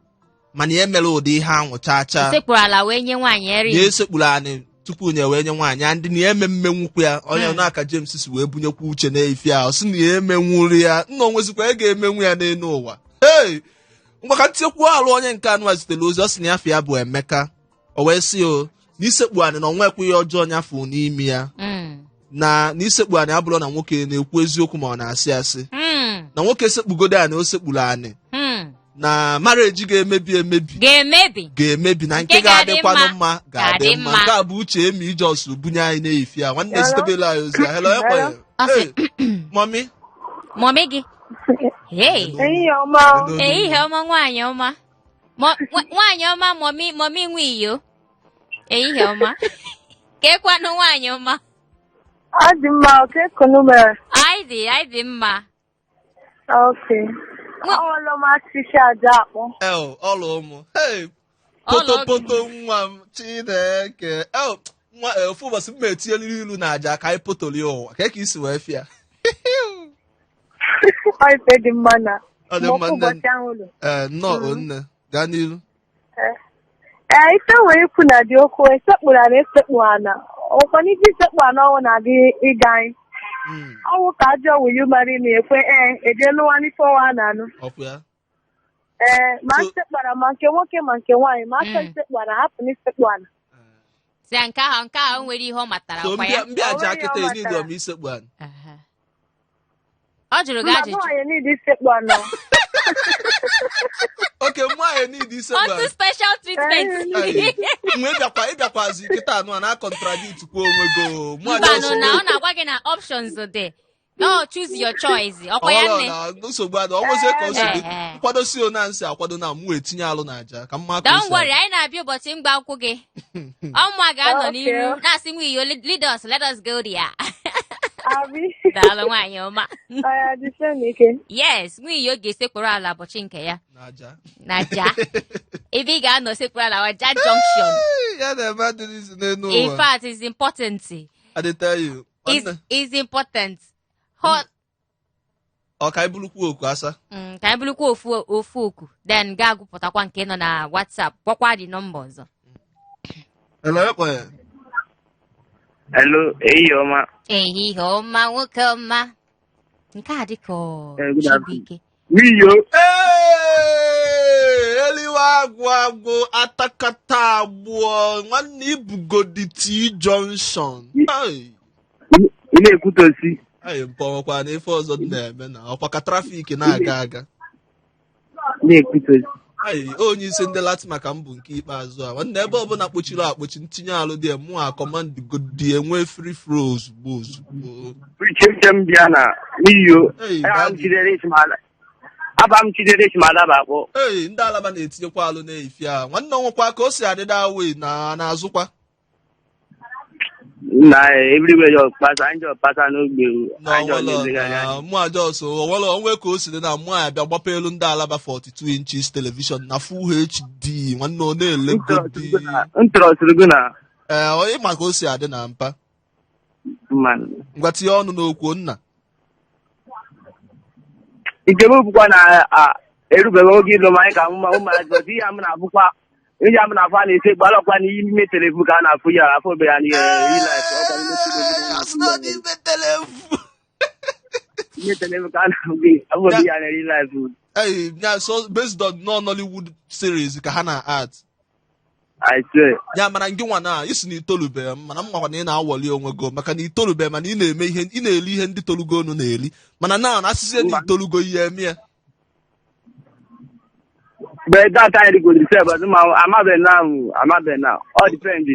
mana ya emere ụdị ihe ahụ chaa chaa. Sekpuru ala wee nye nwaanyị eri. Na esekpuru anyị tupu nye wee nye nwaanyị ya, ndị na ya eme mmenwukwu ya. Onye na-aka James si wee bunyekwa uche n'efi a, ọ sị na ya emenwuru ya, nna, onwezikwa ya ga-emenwu ya n'elu ụwa. Hey, ngwa, ka ntinyekwu alụ. Onye nke anụwa zitere ozi, ọ sị na ya afọ ya bụ Emeka. O wee sị o na isekpu anyị na onwekwa ihe ọjọọ nyafụ n'ime ya, na isekpu anyị abụrụ na nwoke na-ekwu eziokwu ma ọ na-asị asị, na nwoke sekpugodo anyị, o sekpuru anyị, na marriage ga-emebi emebi. Ga-emebi. Ga-emebi na nke Nke ga-adị ga-adịkwanụ mma mma ga-adị ga-adị mma. mma. Nke a bụ uche emi ijos bunye anyị n'efi a. Nwanne, zitebela anyị ozi ya. Hello, ekwe. Ọ sị- Hey, mommy. Mommy gị. Hey. Ehihie ọma. Ehihie ọma, nwaanyị ọma. Nwaanyị ọma, mommy, mommy nwe iyo. Ehihie ọma. Kekwanụ nwaanyị ọma. Ọ dị mma, kee ka unu mere. Anyị dị mma. Okay. Ọlụọma sisi aja akpọ. El, ọlụ ụmụ. Hey, Ọlụ poto poto nwa m Chineke. El, nwa ofu ụbọchị m etinyeliri ilu na aja ka anyị potolie ụwa. Ka ka isi wee fịa. Ọ ife dị mma na. Ọ dị mma nne. Ụbọchị ahụ ụlọ. Ee, nnọọ nne. Gaa n'ilu. Ee, ife nwere ikwu na dị okwu esekpuru ana esekpu ana. Ọkwa n'ike isekpu ana ọnwụ na-adị ịga anyị. Ọnwụ ka ajọ will you marry me ekwe ee eje lụwa n'ife ọnwa a na-anụ. Ọkwa ya. Ee, ma nsekpara ma nke nwoke ma nke nwaanyị ma achọ isekpu ana hapụ n'isekpu ana. Si ya nke ahụ nwere ihe ọ matara So kwa ya. mbịa aja O nwere ihe kịta ọ enidi matara. ọma isekpu ana. Aha. Ọ jụrụ gị Mba, ajụjụ. nwaanyị niile isekpu ana. Okay, nwaanyị niile isekpu Otu ana. special treatment. Ayi, mgbe ịbịakwazi kịta anụ a na-contradict kwa onwe gị o. Mụ aja Mbanụ nsogbu. na ọ na-agwa gị na options dị. No, choose your choice. Ọkwa ya Ọlọ nne. na nsogbu adị ọnwezie ka o si dị Ehe. nkwadosi ona nsị akwado na mụ etinye alụ na aja ka mma ka o Don't si worry, adị. anyị na-abịa ụbọchị mgba nkwụ gị. Ọmụma ga-anọ Okay. n'iru na-asị nwa lead us, let us go there. Abi. Daalụ nwaanyị ọma. Ọya jisie n'ike. Yes, nwunye ga-esekpuru ala ụbọchị nke ya na aja. na ja. Ebe ị ga-anọ sekpuru ala wa ja junction. Hey, ya na-eme adịghị isi n'elu In ụwa. fact, it's important. I dey tell you. It's, Nwanne, it's important. Hot. ọ ka anyị bulukwu oku asa. Ka anyị bulukwa ofu oku then gaa gụpụtakwa nke nọ na WhatsApp kpọkwa dị nọmba ọzọ. Hello, ekpo ya. Hello, ehihie ọma. Ehihie ọma nwoke ọma. Nke a dị ka ọ Eh, good afternoon. Chibuike. Wiyo, Ee, eliwe agwụ agwụ atakata agbụọ nwanne ibugodi T junction. Hey. ị na-ekwutosi. Anyị mpọnwekwa na ife ọzọ dị na-eme na ọkwa ka traffic na-aga aga. Na-ekwutosi. Anyị onye isi ndị Latin ka m bụ nke ikpeazụ a nwanne ebe ọbụla kpochiri akpochi ntinye alụ dị mụ a command godi enwe free flow ozugbo ozugbo. Uche m bịa na wiyo. Hey, Aba m daddy. Chidera Ismail. Aba m Chidera Ismail Abakpọ. Ei, ndị Alaba na-etinyekwa alụ n'efi a nwanne onwekwa ka o si adịda wee na n'azụkwa. Na everywhere just pass, anyị just pass n'ogbe. Na Anyị just onwelo na-elegharị na anya. mụ ajọs onwelo onwe ka o si dị na mụ abịa gbapụ elu ndị Alaba 42 inches television na full HD nwanne ọ na-elegodi. Ntọrọsịrị gị na Ee, onye ma ka o si adị na mpa. mmanụ. Ngwa tinye ọnụ n'okwu nna. Nke m bụkwa na erubeghị oge ịlụ m anyị ka mma ụmụazị ọzọ ihe m na-afụkwa ihe m na-afụ a na-ese gbalọkwa n'ime televu ka a na-afụ ya afọ be ya n'ihe real-life ọkwa n'ime Ee, asị na ọ dị ime televu. n'ime televu ka a na-afụ afọ be ya na real-life. Hey, yeah, so based on no Nollywood series ka ha na art. I swear. Ya mana ngị nwa na isi na itolubeghị m mana m makwa na ị na-awọli onwe gị maka na itolubeghị mana ị na-eme ihe ị na-eli ihe ndị tolugo unu na-eli mana na asịsị na itolugo ihe eme ya. But that time go the same, but ma amabe now, amabe now. All depend.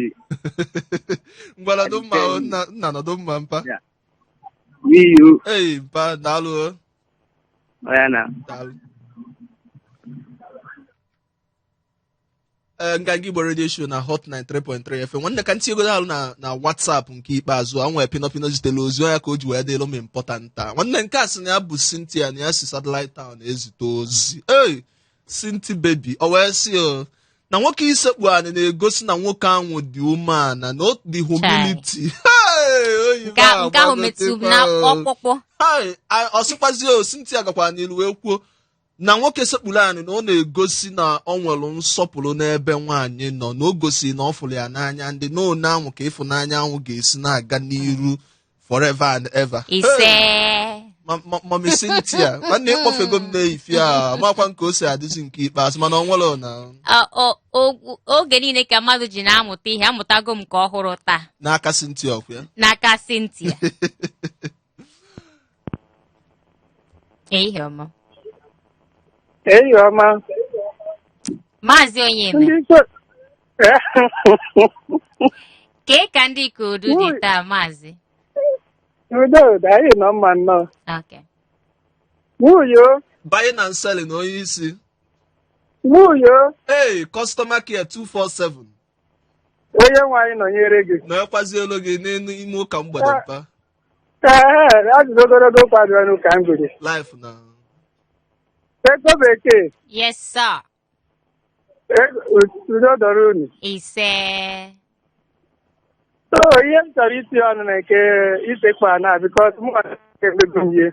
Ngwa nọdụ mma o, nna nna nọdụ mma mpa. Yeah. Me you. Ei, mpa daalụ o, Oya na. daalụ. Ee, Nganga Igbo Radio Show na Hot 93.3 FM nwanne ka ntinyegodo alụ na WhatsApp nke ikpeazụ a nwee pinọpinọ zitere ozi ya ka o ji wee dịlụ m important a nwanne nke a sị na ya bụ Cynthia na ya si Satellite Town ezite ozi. Ei, Cynthia baby, ọ wee sị o na nwoke isekpu anị na-egosi na nwoke ahụ dị umeala na o dị humility. Hey, oyibo Nke ahụ metụ m na agbagotekwa o. ọkpụkpụ. Hai, ọ sịkwazi o Cynthia gakwara n'ilu wee kwuo na nwoke sekpuru anị na ọ na-egosi na ọ nwere nsọpụrụ n'ebe nwaanyị nọ na o gosi na ọ fụrụ ya n'anya ndị na one anwụ ka ịfụnanya anwụ ga-esi na-aga n'iru forever and ever. Ise. Mami Cynthia nwanne ịkpọfego m n'eyifi a makwa nke o si adịzi nke ikpeazụ mana ọ nwere na Oge niile ka mmadụ ji na-amụta ihe amụtago m nke ọhụrụ taa n'aka Cynthia ọkwa ya n'aka Cynthia. Ehihie ọma. Ehihie ọma. Maazị Onyema. Ndị so Kee ka ndị Ikorodu dị taa maazị? Udo udo anyị nọ mma nnọọ. Okay. Nwunye Buying and selling onye isi. nwunye Hey, customer care 247. Onye nwe anyị nọnyere gị. Nọnyekwazi elu gị n'elu ime ụka mgbede mpa. Ee, ajụjụ ogologo kwadoro n'ụka mgbede. Life na. Ego bekee, Yes, sir. Udo dọrọ unu. Ise. So ihe m chọrọ itinye ọnụ na nke isekpu ana because mụ emego m ihe.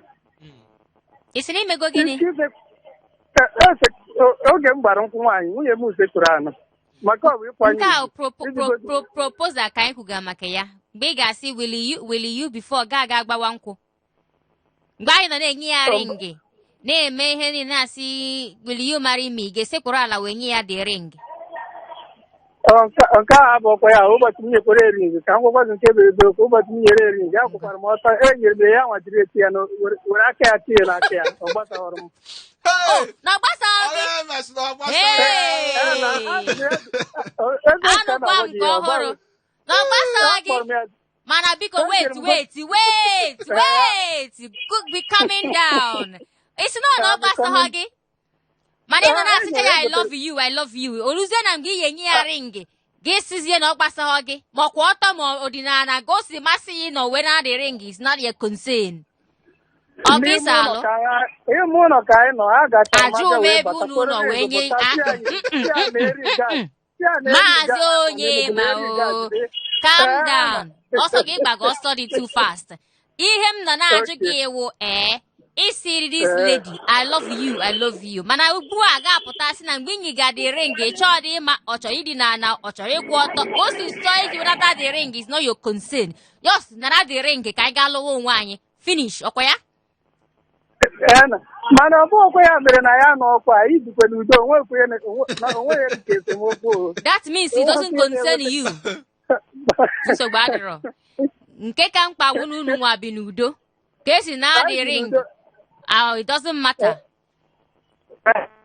Ị sị na imego gịnị? Oge m gbara nkwụ nwaanyị, nwunye m sekpuru ana maka ọ bụ ịkwanye Nke a ugwu. proposal ka anyị kwuga maka ya. Mgbe ị ga-asị will you before ga aga gbawa nkwụ. Mgbe anyị nọ na-enye ya ring na-eme ihe niile na-asị, "Will you marry me?" Ị ga-esekpụrụ ala wee nye ya the ring? Ọ, nke a abụọkwa ya ụbọchị m nyekwara ering ka m gwakwazi nke bụ eziokwu. Ụbọchị m nyere ering ya kwụkwara m ọtọ, enyere m ya, nwajiri eti ya were aka ya tinye n'aka ya, ọ gbasahọrọ m. Hey! Na ọ gbasaghị gị? Onye mesị na ọ gbasara. Hey! Ee, eziokwu ka Anụkwa na-agwa m gị nke ya, ọ ọhụrụ na ọ gbasaghị gị. Akpọrọ m ya. Mana biko, wait, wait, wait, wait. Good, be calming down. Isi na ọ na ọ gbasaghị gị, mana ị nọ na-asịcha ya, "I love you, I love you." O ruzie na mgbe ị ga-enye ya ring, gị sizie na ọ gbasaghị gị, ma ọkwa ọtọ ma ọdịnala ka o si masị ya nọ wee na the ring is not your concern. Ọ bụ N'ime ịsa ụlọ alụ ime ụlọ ka anyị nọ, a gacha. Ajụ m ebe unu nọ wee nye Maazị Onyema o, calm down. Ọsọ gị gbaga ọsọ dị too fast. Ihe m nọ na-ajụ gị ewu, ee, isiri this lady, "I love you, I love you," mana ugbu a ga-apụta sị na mgbe inyi ga the ring, ị chọọ dị ịma ọ chọrọ ịdị na ọ chọrọ ịkwụ ọtọ ka o si chọọ iji wenata the ring is not your concern. Just nara the ring ka anyị gaa lụwa onwe anyị, finish. Ọkwa ya? Mana ọ bụghịkwa ya mere na ya nọ ọkwa anyị bikwa n'udo, onweghị nke esemokwu o. That means it doesn't concern you. Nsogbu adịrọ. Nke ka mkpa bụ na unu nwa bi n'udo ka esi na Anyị the bi ring. n'udo. Ah, it doesn't matter.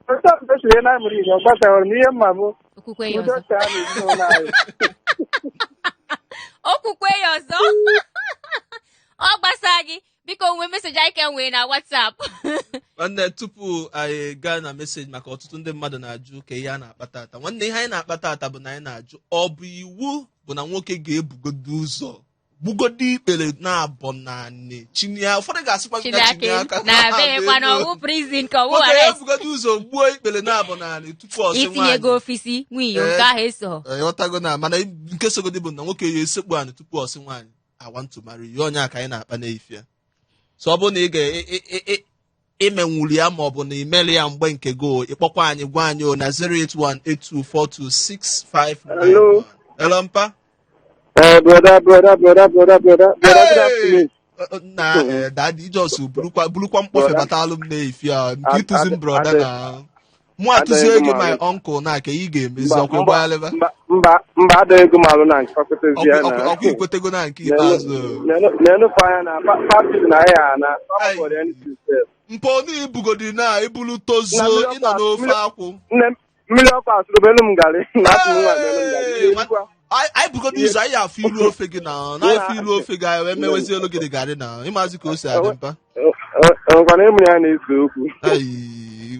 Otu ọbụla esiri na amụrụ Igbo, ọ gbasara m ihe mma bụ Okwukwe ya udo ọzọ. chaa n'ezinụlọ anyị. Okwukwe ya ọzọ. Ọ gbasa gị. Biko, nwee message anyị ka nwee na WhatsApp. Nwanne, tupu anyị gaa na message, maka ọtụtụ ndị mmadụ na-ajụ ka ihe a na-akpata ata. Nwanne, ihe anyị na-akpata ata bụ na anyị na-ajụ, ọ bụ iwu bụ na nwoke ga-ebugodo ụzọ gbugodo ikpere na-abọ naanị chinye? Ụfọdụ ga-asịkwa gị na chinye aka na bekwa na ọwụ prison ka ọwụ nwoke arrest. ebugodo ụzọ gbuo ikpere na-abọ naanị tupu ọ sị Itinye ego nwaanyị ofisi nwunye Ee. nke ahụ eso. Ịghọtago na mana nke sogodi bụ na nwoke ya esekpu anị tupu ọ sị nwaanyị, "I want to marry you." Onye a ka anyị na-akpa n'efie. So ọ bụrụ na ị ga imenwuli ya ma ọ bụ na imeli ya mgbe nke go, ịkpọkwa anyị, gwa anyị o na 08182426591. Hello. Hello, mpa. Brother, brother, brother, brother, brother, brother, good afternoon. Nna, daddy just burukwa mkpọfe batalụ m n'efi a nke ịtụzi m brother na mụ atụzie gị my uncle na ka ị ga-emezi ọkwa ịgbaghalịba. Mba, mba, mba, adịghị ego m alụ na nke fakwetezi ya na. Ọkwa ikwetego na nke ikpeazụ? N'elu anya na party na ya na Ai. Mpa, onu ibugodi na ibulu tozuo Na mmiri ịnọ ọkụ n'ofe akwụ. Nne m, mmiri ọkụ asụrụ elu m garị na atụ m nwa n'elu m garị. Hey, anyị bugodo ụzọ anyị afụ ilu ofe gị na afụ ilu ofe gị, anyị wee mewezi elu gị dị garị na ịmazi ka o si adị mpa. Nkwana ịmụ ya na-ese okwu. Ai,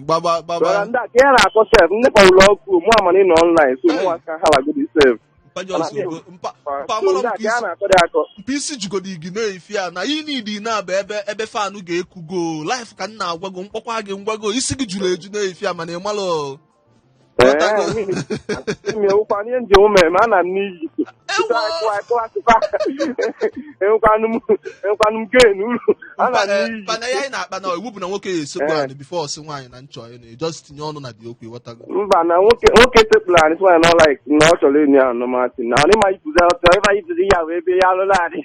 gbaba Brother, gbaba. ndị a ka ya na-akọ sef, ndị kpọrọ ọkụ mụ ama na ị nọ online, so mụ aka ha lagodi sef. Mpa just go mpa mpa So amara ndị m a ka ka ya isi na-akọ dị akọ. Mpa, isi jugodi gị na-efi a na ị na-abụ ebe fan ga-ekugo life ka m na-agwago mkpọkwa gị ngwago isi gị juru eju na-efi a, mana ị malụ. Ghọtago? Imi ewukwa ihe njem mere ma ana m n'iyi. Enwekwanụ m gain uru ana m n'iyi. Mana ihe anyị na-akpa na iwu bụ na nwoke ya esekpu anị before ọsị nwaanyị na nchọ ya na just tinye ọnụ na dị okwu, ịghọtago? Mba, na nwoke sekpụrụ anyị sị na ọ like na ọ chọrọ enyi ya anọmasị na ọ ịma ibuzi ọtọ ịma ibuzi ya wee ebe ya alụla anyị.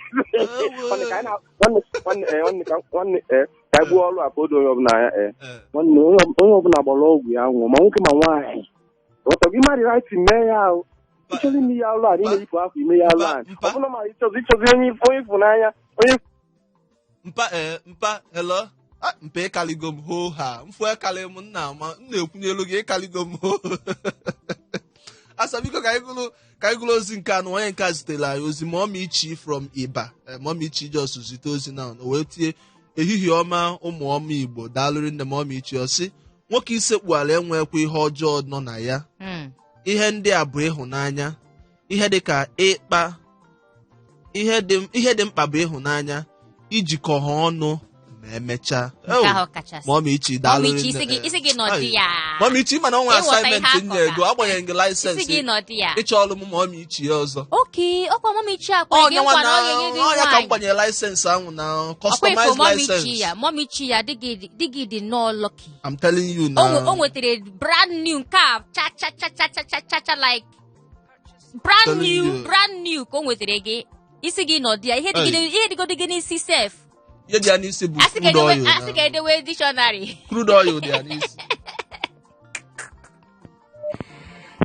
Nwanne, ka anyị nwanne nwanne eh, nwanne ka nwanne ka anyị gbuo ọrụ a ka o doo onye ọbụla anya. Nwanne, onye ọbụla gbara ọgwụ ya nwụọ, ma nwoke ma nwaanyị. Ghọtago? Ịmarị right mee ya ahụ ịchọrọ ime ya alụ anyị na-eyipụ akwa ime ya alụ anyị. Mpa. Ọ bụla ma ịchọzi onye ịfụnanya onye Mpa, mpa, hello. Ah, mpa, ịkaligo m hoo ha mfu ịkalị m nna ma m na-ekwunyelu gị ịkaligo m hoo asa. Biko, ka anyị gụrụ ozi nke anụ onye nke a zitere anyị ozi. Mommy Ichi from Iba. Mommy Ichi just zite ozi na o wee tie, "Ehihie ọma, ụmụ ọma Igbo." Daalụrị nne Mommy Ichi. Ọsị nwoke isekpu ala enwekwa ihe ọjọọ nọ na ya. Ihe ndị a bụ ịhụnanya. Ihe dị ka ịkpa ihe dị mkpa bụ ịhụnanya, ijikọ ha ọnụ ma emechaa. Nke ahụ kachasị. Mọmi Ichi, daalụ. Mọmi Ichi, isi gị nọdị ya. Mọmi Ichi, mana ọnwa Ịghọta ihe assignment nye akọga. ego agbanyeghị gị Isi license gị nọdị ya. Ịchọ ọlụ m Mọmi Ichi ya ọzọ. Oke ọkwa Mọmi Ichi akwa gị Onye nwa nkwa na na ọ ga-enye gị ọnya ka m nwaanyị. gbanyere license ahụ na Ọkwa ifo customized Mọmi Ichi license. ya, Mọmi Ichi ya dị gị dị nnọọ lucky. I'm telling you na O nwetere brand new nke a cha cha cha cha cha cha cha cha like brand Telling new you. brand new ka o nwetere gị. Isi gị nọdị ya, ihe dịgodi gị n'isi sef. Ihe dị ya n'isi bụ Asị ka crude oil. asị ka edewe dictionary. Crude oil dị ya n'isi.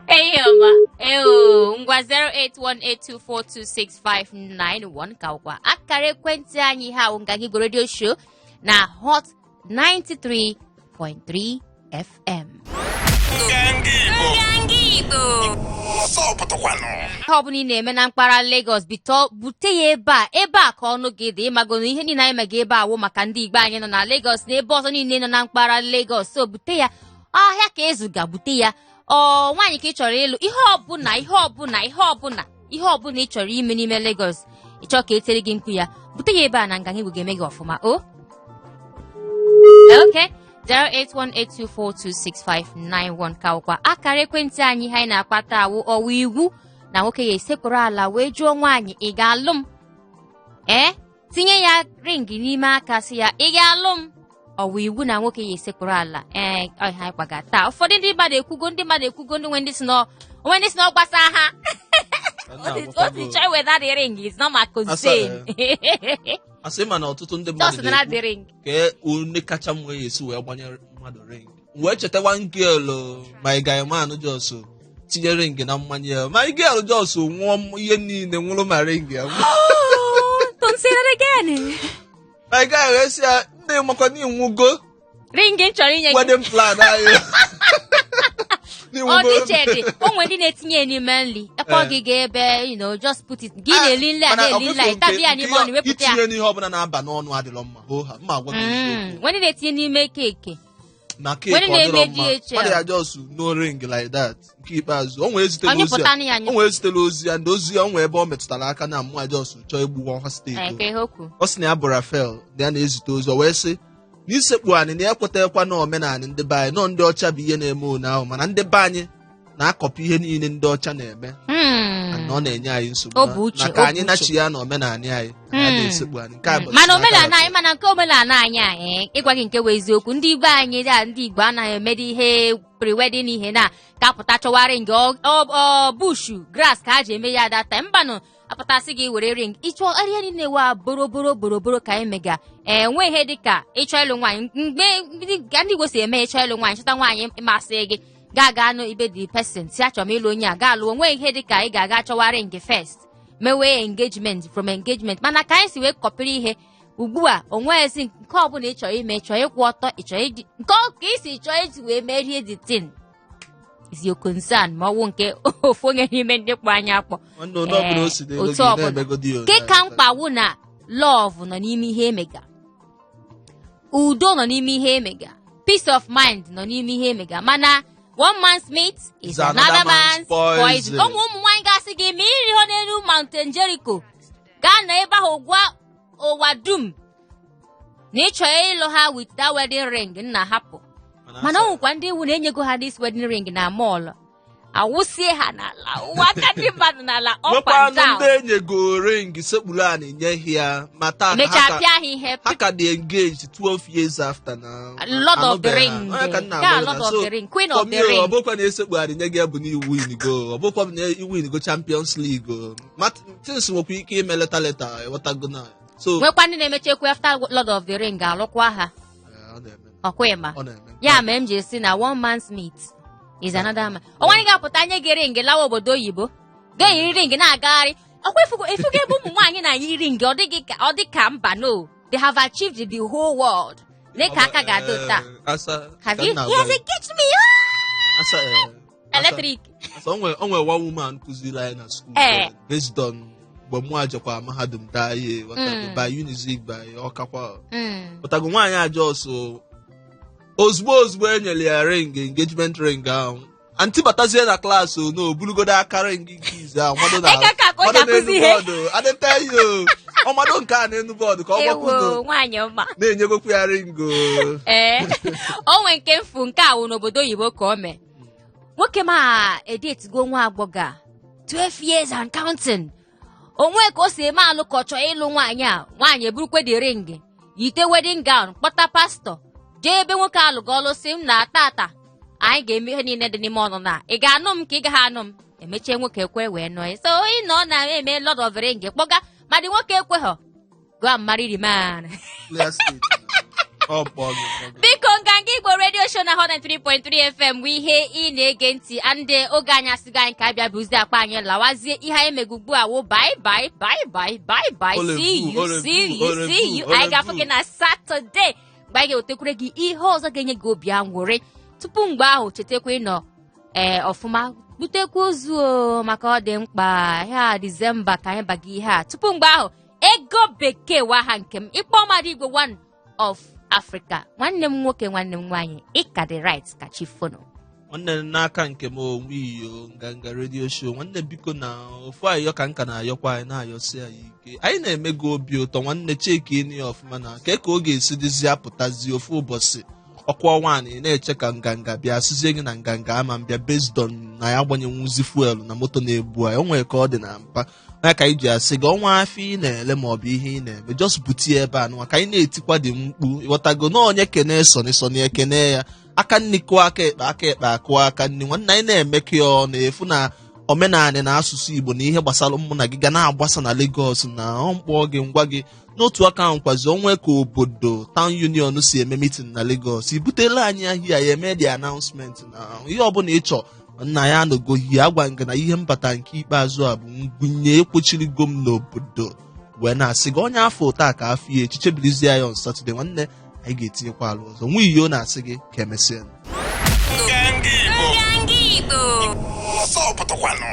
Eyi ọma, eo, ngwa 08182426591 ka ụkwa akara ekwentị anyị ha wụ Nganga Igbo Radio Show na Hot 93.3 FM. Nganga Igbo. Nganga Igbo. Ọsọ pụtakwanụ. Ihe ọbụla ị na-eme na mpaghara Lagos, bito bute ya ebe a, ebe a ka ọnụ gị dị. Ịmago na ihe niile anyị mega ebe a wụ maka ndị Igbo anyị nọ na Lagos na ebe ọzọ niile nọ na mpaghara Lagos. So bute ya, ahịa ka ezuga, bute ya. Ọ nwaanyị ka ị chọrọ ịlụ, ihe ọbụla, ihe ọbụla, ihe ọbụla, ihe ọbụla ị chọrọ ime n'ime Lagos, ị chọọ ka e tere gị nkwụ ya, bute ya ebe a na Nganga Igbo ga-eme gị ọfụma. O okay, 08182426591 ka ụkwa akara ekwentị anyị. Ha anyị na-akpata awụ ọwụ iwu na nwoke ya esekpụrụ ala wee jụọ nwaanyị, ị ga-alụ m? Ee, tinye ya ring n'ime aka sị ya, ị ga-alụ m? Ọwụ iwu na nwoke ya esekpụrụ ala? Ee, ọ ihe anyị kwaga taa. Ụfọdụ ndị mmadụ ekwugo, ndị mmadụ ekwugo, ndị nwe ndị si na onwe ndị si na ọ gbasa ha. Otu chọọ iweta the ring is not my concern. Asị ma na ọtụtụ ndị Just mmadụ nara na-ekwu the ring. ka onye kacha mma ya esi wee gbanye mmadụ ring. Wee cheta one girl, my guy man just tinye ring na mmanya ya. My girl just nwụọ ihe niile nwụrụ ma ring ya. Oh, don't say that again. My guy wee sị ya, nne makwa na ịnwụgo Ring m chọrọ inye gị. wedding plan anyị. Ọ dịche dị, o nwere ndị na-etinye ya n'ime nri. Ekpọ Eh. gị gaa ebe, just put it. Gị na-eli nri a, na-eli nri a, ịtabi ya n'ime ọnụ, wepụta ya. Itinye n'ihe ọbụla na-aba n'ọnụ adịrọ mma. Hoo ha, mma agwa gị eziokwu. Nwere ndị na-etinye n'ime keeki. Na keeki Nwere ọ dịrọ na-eme mma. DHL. Mmadụ ya just no ring like that. Nke ikpeazụ, o nwere ezitela Onye ozi pụta ya. na ya O nwere ezitela ozi ya, ndị ozi ya o nwere ebe ọ metụtara aka na mmụọ just chọọ igbu ọha steeti. Ee, ka ihe o kwuru. Ọ sị na ya bụ Rafael, na ya na-ezite ozi, o wee sị na isekpu anyị na ya ekwetakwa na omenala ndị be anyị nọ ndị ọcha bụ ihe na-eme one ahụ, mana ndị be anyị na-akọpụ ihe niile ndị ọcha na-eme na ọ na-enye anyị nsogbu O bụ uche, na ka o bụ anyị uche. nachi ya na omenala anyị anyị na-esekpu anyị. Nke a bụ Mana n'aka omenala Rafael. anyị, mana nke omenala anyị a, ịgwa gị nke wụ eziokwu, ndị Igbo anyị a, ndị Igbo anaghị emedi ihe pre-wedding ihe na ka apụta chọwa ring ọ bush grass ka ha ji eme ya data mbanụ apụtasị gị were ring ịchọ ihe niile wa boroboro boroboro ka anyị mega. Ee, nwee ihe dịka ịchọ ịlụ nwaanyị mgbe ka ndị Igbo si eme ịchọ ịlụ nwaanyị, chọta nwaanyị masị gị, gaa gaa nụ ibe the person si achọrọ m ịlụ onye a, gaa lụọ. Nwee ihe dịka ị ga-aga chọwa ring first, mewe engagement, from engagement. Mana ka anyị si wee kọpịrị ihe ugbu a, o nweghịzi nke ọbụla ị chọrọ ime, chọọ ịkwụ ọtọ, ị chọrọ iji nke ọ ka isi chọọ iji wee merie the thing is your concern, ma ọ wụ nke ofu onye n'ime ndị kpọ anyị akpọ. Nwanne, onye ọbụla o si n'elu Otu gị ọbụla. na-emegodi ya Nke ka mkpa wụ na love nọ n'ime ihe emega, udo nọ n'ime ihe emega, peace of mind nọ n'ime ihe emega. Mana one man's meat is Is another another man's man's poison. poison. Ụmụ nwaanyị ga-asị gị ma iri ho n'elu Mountain Jericho gaa na ebe ahụ gwa ụwa dum na ị chọrọ ịlụ ha with that wedding ring, nna hapụ. Mana ọ nwekwa ndị iwu na-enyego ha this wedding ring na mall, awụsie ha n'ala, ụwa aka ndị mmadụ n'ala, up and Nwekwanụ down. ndị enyego ring sekpuru anị nye ya ma taa Emechaa pịa ha ihe. Ha ka dị engaged 12 years after na Lord of the anụbeghị ha. Ring. Onye ka nna Ka agwa gị Lord na of so, the Ring, Queen for of the me, Ring. ọ bụkwa na esekpugharị nye gị ya bụ na iwinigo, ọ bụkwa na iwinigo Champions League o. Things nwekwa ike ime later later, ịghọtago na so Nwekwa ndị na-emecha ekwe after Lord of the Ring alụkwa ha. Ọ na-eme. Ọkwa ịma. Ọ na-eme. Ya mere m ji esi na one man's meat is another man. O nwere ga-apụta nye gị ring lawa obodo oyibo, ga-eyiri ring na-agagharị. Ọkwa ifugo ebe ụmụ nwaanyị na-eyi ring, ọ dịghị ka, ọ dị ka mba, no, they have achieved the whole world. Lee ka aka ga-adị taa. Asa, Have ka you? m na-agwa He has gị. engaged me. Asa, asa. Electric. Asa, o nwe one woman kụziri anyị na school, based on mgbe mụ ajekwa mahadum daa ihe, ghọtago, by Unizik, by Ọkakwa. Pụtago nwaanyị a just ozugbo ozugbo e nyere ya ring, engagement ring ahụ, Aunty batazie na class o no burugodo aka ring nke izu ahụ mmadụ na Eka ka ka o ji mmadụ akụzi n'elu ihe. board. Adịta ihe o ọmado nke a n'elu board ka ọ Ewo, gbapụ nwaanyị ọma. na-enyegokwu ya ring o. Ee, o nwee nke mfu nke a wụ n'obodo oyibo ka o mee. Nwoke ma edetigo nwa agbọghọ a 12 years and counting. Onwe ka o si eme alụ ka ọ chọọ ịlụ nwaanyị a, nwaanyị eburukwe the ring, yite wedding gown, kpọta pastor, jee ebe nwoke alụgo ọlụ, sị m na tata anyị ga-eme ihe niile dị n'ime ọnụ na ị ga-anụ m ka ị gaghị anụ m. Emechie, nwoke ekwe wee nụọ ya. So ị nọ na-eme Lord of the Ring kpọga ma dị nwoke ekweghọ, go and marry the man. Clear state. Ọ mkpọ gị, mkpọ gị. Biko, Nganga Igbo Radio Show na Hot 93.3 FM bụ ihe ị na-ege ntị, and oge anyị asịgo anyị ka abịa buzie akpa anyị lawazie. Ihe anyị mege ugbu a wụ bye bye bye bye bye bye. Olevu, See you, olevu, see you, olevu, see you. Anyị ga-afụ olevu. gị na Saturday mgbe anyị ga-ewetakwere gị ihe ọzọ ga-enye gị obi aṅụrị. Tupu mgbe ahụ, chetakwa ịnọ ee ọfụma, butekwa ozu o, maka ọ dị mkpa ya Disemba ka anyị baga ihe a. Tupu mgbe ahụ, ego bekee wa ha nke m ịkpọ mmadụ igwe one of Africa. Nwanne m nwoke, nwanne m nwaanyị, ịka dị right ka chi fono. Nwanne m, n'aka nke m onwe iyo Nganga Radio Show, nwanne, biko, na ofu ayọ ka nka na-ayọkwa anyị, na-ayọsi anyị ike, anyị na-eme gị obi ụtọ. Nwanne, cheki ịnụ ya ọfụma na ke ka ọ ga-esi dịzi apụtazi ofu ụbọchị ọkwa nwaanyị na-eche ka nganga bịa sizie gị na nganga ama mbịa based on na ya agbanyenwuzi fuel na moto na-ebu anyị. O nwere ka ọ dị na mpa ya ka anyị ji asị gị ọnwa afọ ị na-ele maọbụ ihe ị na-eme, just bute ya ebe a nụwa ka anyị na-etikwa dị mkpu. Ịghọtago na onye kene sọni sọni ekene ya aka nni kụọ aka ekpe, aka ekpe akụọ aka nni. Nwanne, anyị na-emekọ ya ọnụ efu na omenanị na asụsụ Igbo na ihe gbasara mụ na gị ga na-agbasa na Lagos na ọ mkpọ gị ngwa gị n'otu aka ahụ kwazi onwe ka obodo town union si eme meeting na Lagos, ibutela anyị ahịa ya eme the announcement na ihe ọbụla ị chọ. Nna ya anọgohi agwa nga na ihe mbata nke ikpeazụ a bụ ngwunye ekwochirigo m n'obodo wee na-asị gị onye afọ taa ka afọ ya echiche bilizie ya on Saturday. Nwanne, anyị ga-etinyekwa alụ ọzọ. Nwa iyo na-asị gị ka emesịa. Nganga Igbo. Nganga Igbo. Ọsọ pụtakwanụ.